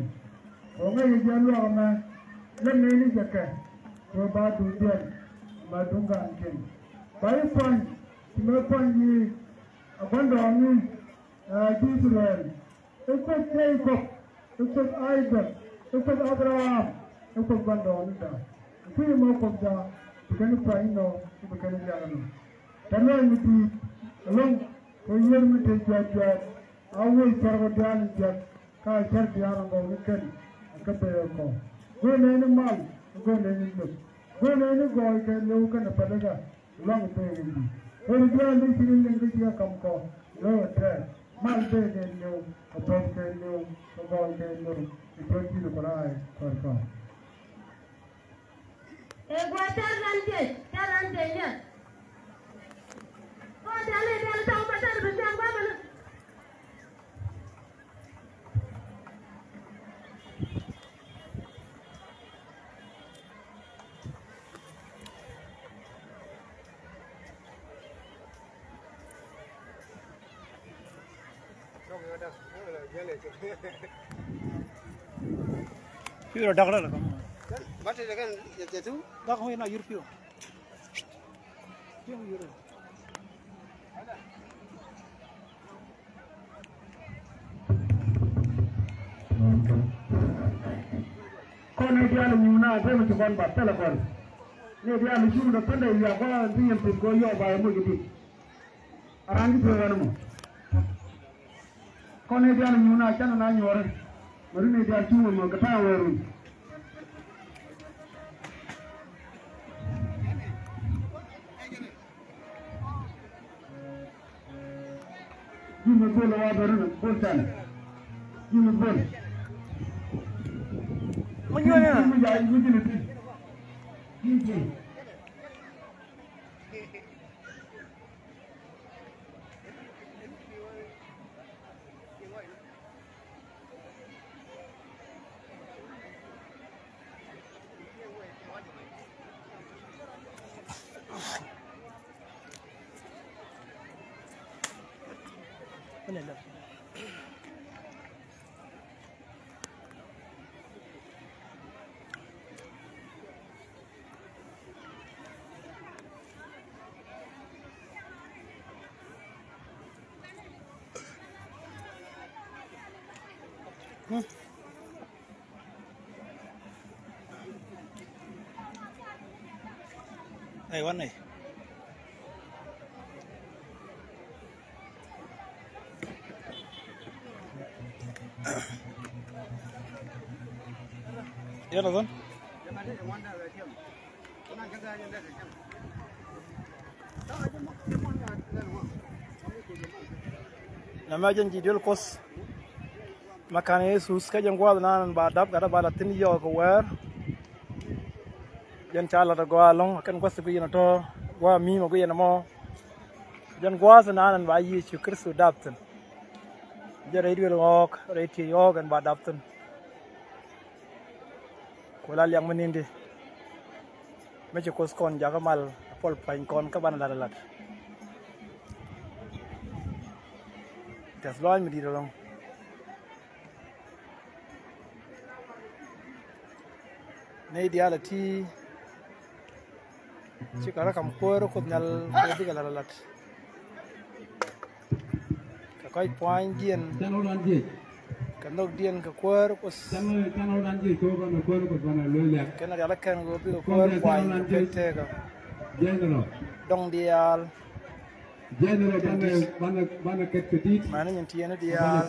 Kɛ ŋäc ji̱ luaak ɛmɛ lät nɛy ni jɛ kɛ. Kɛ ba duŋ diɛn ma duŋ ga̱a̱n kiɛn. Ba ji̱ pa̱ny ci mɛ pa̱ny ni ɛ gua̱ndɔɔŋni ɛ ji̱ Ithɛrɛl. I̱ Kuoth Jekɔb, i̱ Kuoth Aidhɛk, i̱ Kuoth Abraham, i̱ Kuoth gua̱ndɔɔŋni da̱a̱k. I̱ Kuoth ɛmɔ Kuoth da̱a̱k bi kɛn pa̱ny inɔ i̱ bi kɛn liak inɔ. Tɛ luɔ̱c mi di̱i̱t ɛlɔ̱ŋ. Kɛ yiër mi te juɛt juɛt a wec cärkɔ diaal in jiäk ka cär diaal a gɔw ni kɛn a kä bee kɔ. Go̱o̱r nɛy ni mal, go̱o̱r nɛy ni nhök, go̱o̱r nɛy ni gɔɔy kɛ liw kɛnɛ pälikä. Luaŋ bee kɛ yi̱ ɣöö diaal ni ci ri liŋ kä ci kɛ ka̱m kɔ. Lo̱k ɛ tɛɛr mal bee kɛ liw, kɛ thuɔ̱k kɛ liw, kɛ gɔɔy kɛ liw. Kɛ cuɔ̱t ji̱n kɔ raay kɔr kɔ. Ɛ gua̱a̱th tɛ̈r ran jɛ, tɛ̈r ran jɛ yɛ. Kɔn tɛ̈r ni tɛ̈r tɔŋ bä tɛ̈r bi thiam gua̱a̱th bä ni. Pi̱i̱ rɔ dak rɔ la kɔn. Bate de kan yɛ tu. Dak ŋuy na yur pi̱i̱. Pi̱i̱ yur. Kɔn ni diaal nyuuna te mi ci kɔn bat thilɛ kɔn. Ni diaal cuŋ de thilɛ wiak kɔn ti yɛn pin kɔ yɔɔk ba yɛ moc i̱di. A raan ti thiek ɣän mɔ. Kɔn ni diaal nyuun a canɛ na nyuɔri. Mɛ ri ni diaal cuŋ mɛ kɛ ta̱a̱ wee run. Ji̱ mɛ gol a wa bɛ ri ni gol can. Hey, one day. Jonathan. Nɛmɛ jɛn ji̱ duel Kuoth. Mɛ ka̱n Yesus kä jɛn gua̱a̱th naan ba dap gat ba la thi̱n yɔɔk kɛ wɛɛr. Jɛn ca lat a gɔaa ɛlɔ̱ŋ kɛn gua̱th guic yɛn a tɔ̱ gua̱a̱ mi̱i̱mɛ guic yɛn a mɔ. Jɛn gua̱a̱th naan ba Yecu Kritho dap thi̱n. Jɛn rɛy duel ɣɔɔk rɛy tiey ɣɔɔk ɛn ba dap thi̱n. Ku la liak mi ni̱n di mi ci Kuoth kɔn jakä mal a puɔl pua̱ny kɔn kä banɛ lat a lat. Tɛth lɔaany mi di̱i̱t ɛlɔ̱ŋ. Nɛy diaal a ti ci kɛ rɔ kam Kuäär Kuoth Nhial kɛ bikɛ lat a lat. Kɛ kɔc pua̱nydiɛn kɛ nhökdiɛn kɛ Kuäär Kuoth. Kɛn rial kɛn kɛ bikɛ Kuäär pua̱ny kɛ pek tekä. Dɔŋ diaal. General banɛ banɛ banɛ kɛt kɛ dit. Mani nyin tiɛni diaal.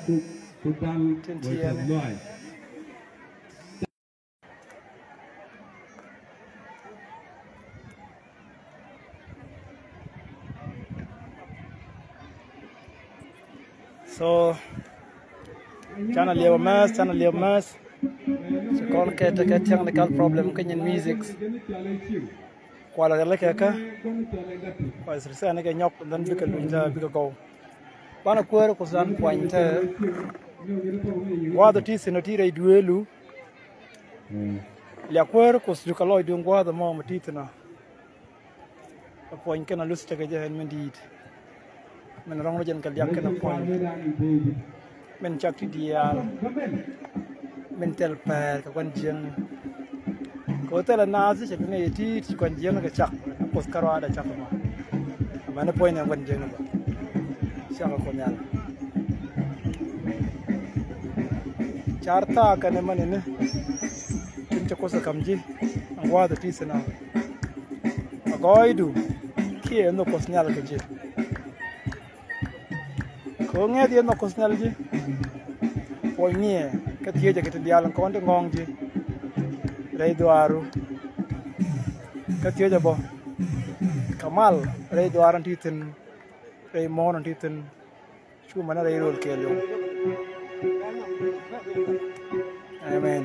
Tin tiɛni. So canɛ liɛp a mess, canɛ liɛp a mess. Ci kɔn kɛ tekɛ technical problem kä nyin music. Kualɛ rialikä kä kua sirikɛn kɛ nyɔk, and then bikɛ luny tä bikɛ gɔw. Banɛ Kuäär Kuoth dan puany tä. Gua̱a̱th ti thin ɔ ti rɛy dueelu. Liak Kuäär Kuoth jukɛ lɔcdun gua̱a̱th ɛmɔ mɛ ti thin ɔ. Ɛ puɔ̱ny kɛn a luth tekɛ jɛ ɛn min di̱i̱t. Min rɔ̱ŋ rɔ jɛn kɛ liak kɛn a puɔ̱ny. Min cak ti diaal. Min thil pɛɛr kɛ gua̱n jiäkni. Kɛ ɣöö thilɛ naath cɛ bi ŋäc ɛ ti̱i̱t ci gua̱n jiäkni kɛ cak. Kuoth kärɔaadɛ cak ɛmɔ. Amäni puɔ̱nydɛ gua̱n jiäkni bä. Cakɛ Kuoth Nhial. Car thaak kɛnɛ mani ni. Tin cɛ Kuoth ɛ ka̱m ji̱ ɛn gua̱a̱th ɛ ti̱i̱ thin ɔ. A gɔɔydu kiɛ nhök Kuɔth Nhial kɛ ji̱. Kɛ ɣöö ŋäth yɛ nhök Kuɔth Nhial ji̱. Puɔ̱ny niɛ kä thiecɛ kɛ ti diaal in kɔn ti ŋɔ̱ɔ̱ŋ ji̱. Rɛy dhuaaru kä thiecɛ bä. Kɛ mal rɛy dhuaaru in ti thi̱n. Rɛy muɔ̱ɔ̱n in ti thi̱n. Cu mɛnɛ rɛy rööl kɛɛliw. Amen.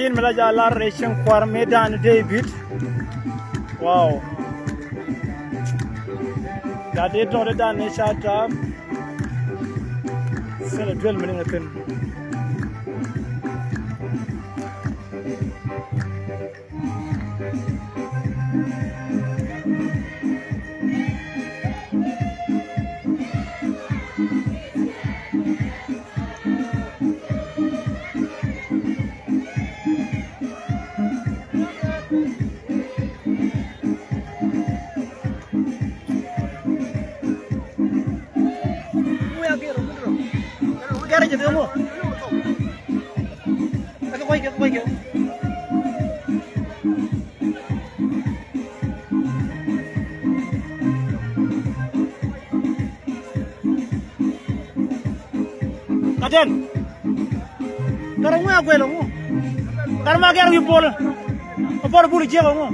Din mi la jɛ lar rɛy cieŋ kua̱r mëë dan David. Wow. Gat dee tɔɔt dan ni ca tap. Thilɛ duel mi ni ŋä thi̱n. Katen. Kar ŋu a guel ŋu? Kar ma gɛr wi̱i̱ bol. A bor bul jiɛk ŋu?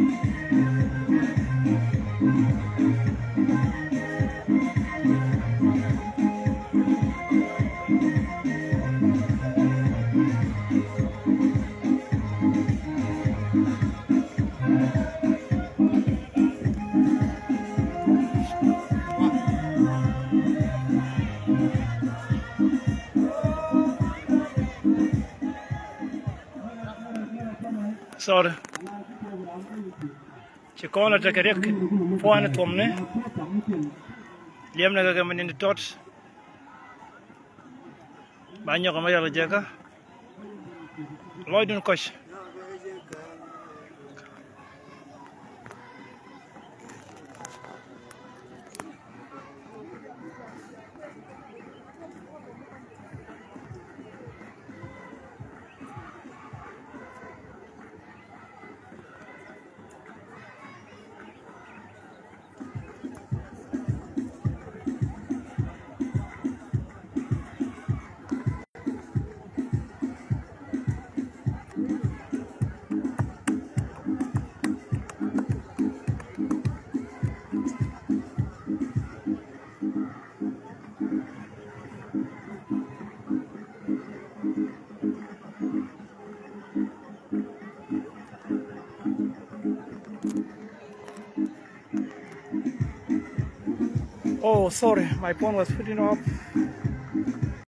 Sorry. Ci kɔn la tekɛ riɛk puɔ̱ny thuɔmni. Liɛmni kɛ kɛ mi ni̱n ti tɔt. Ba nyɔk ma yal jɛ kä. Lɔcdun kɔc. Oh, sorry, my phone was putting up.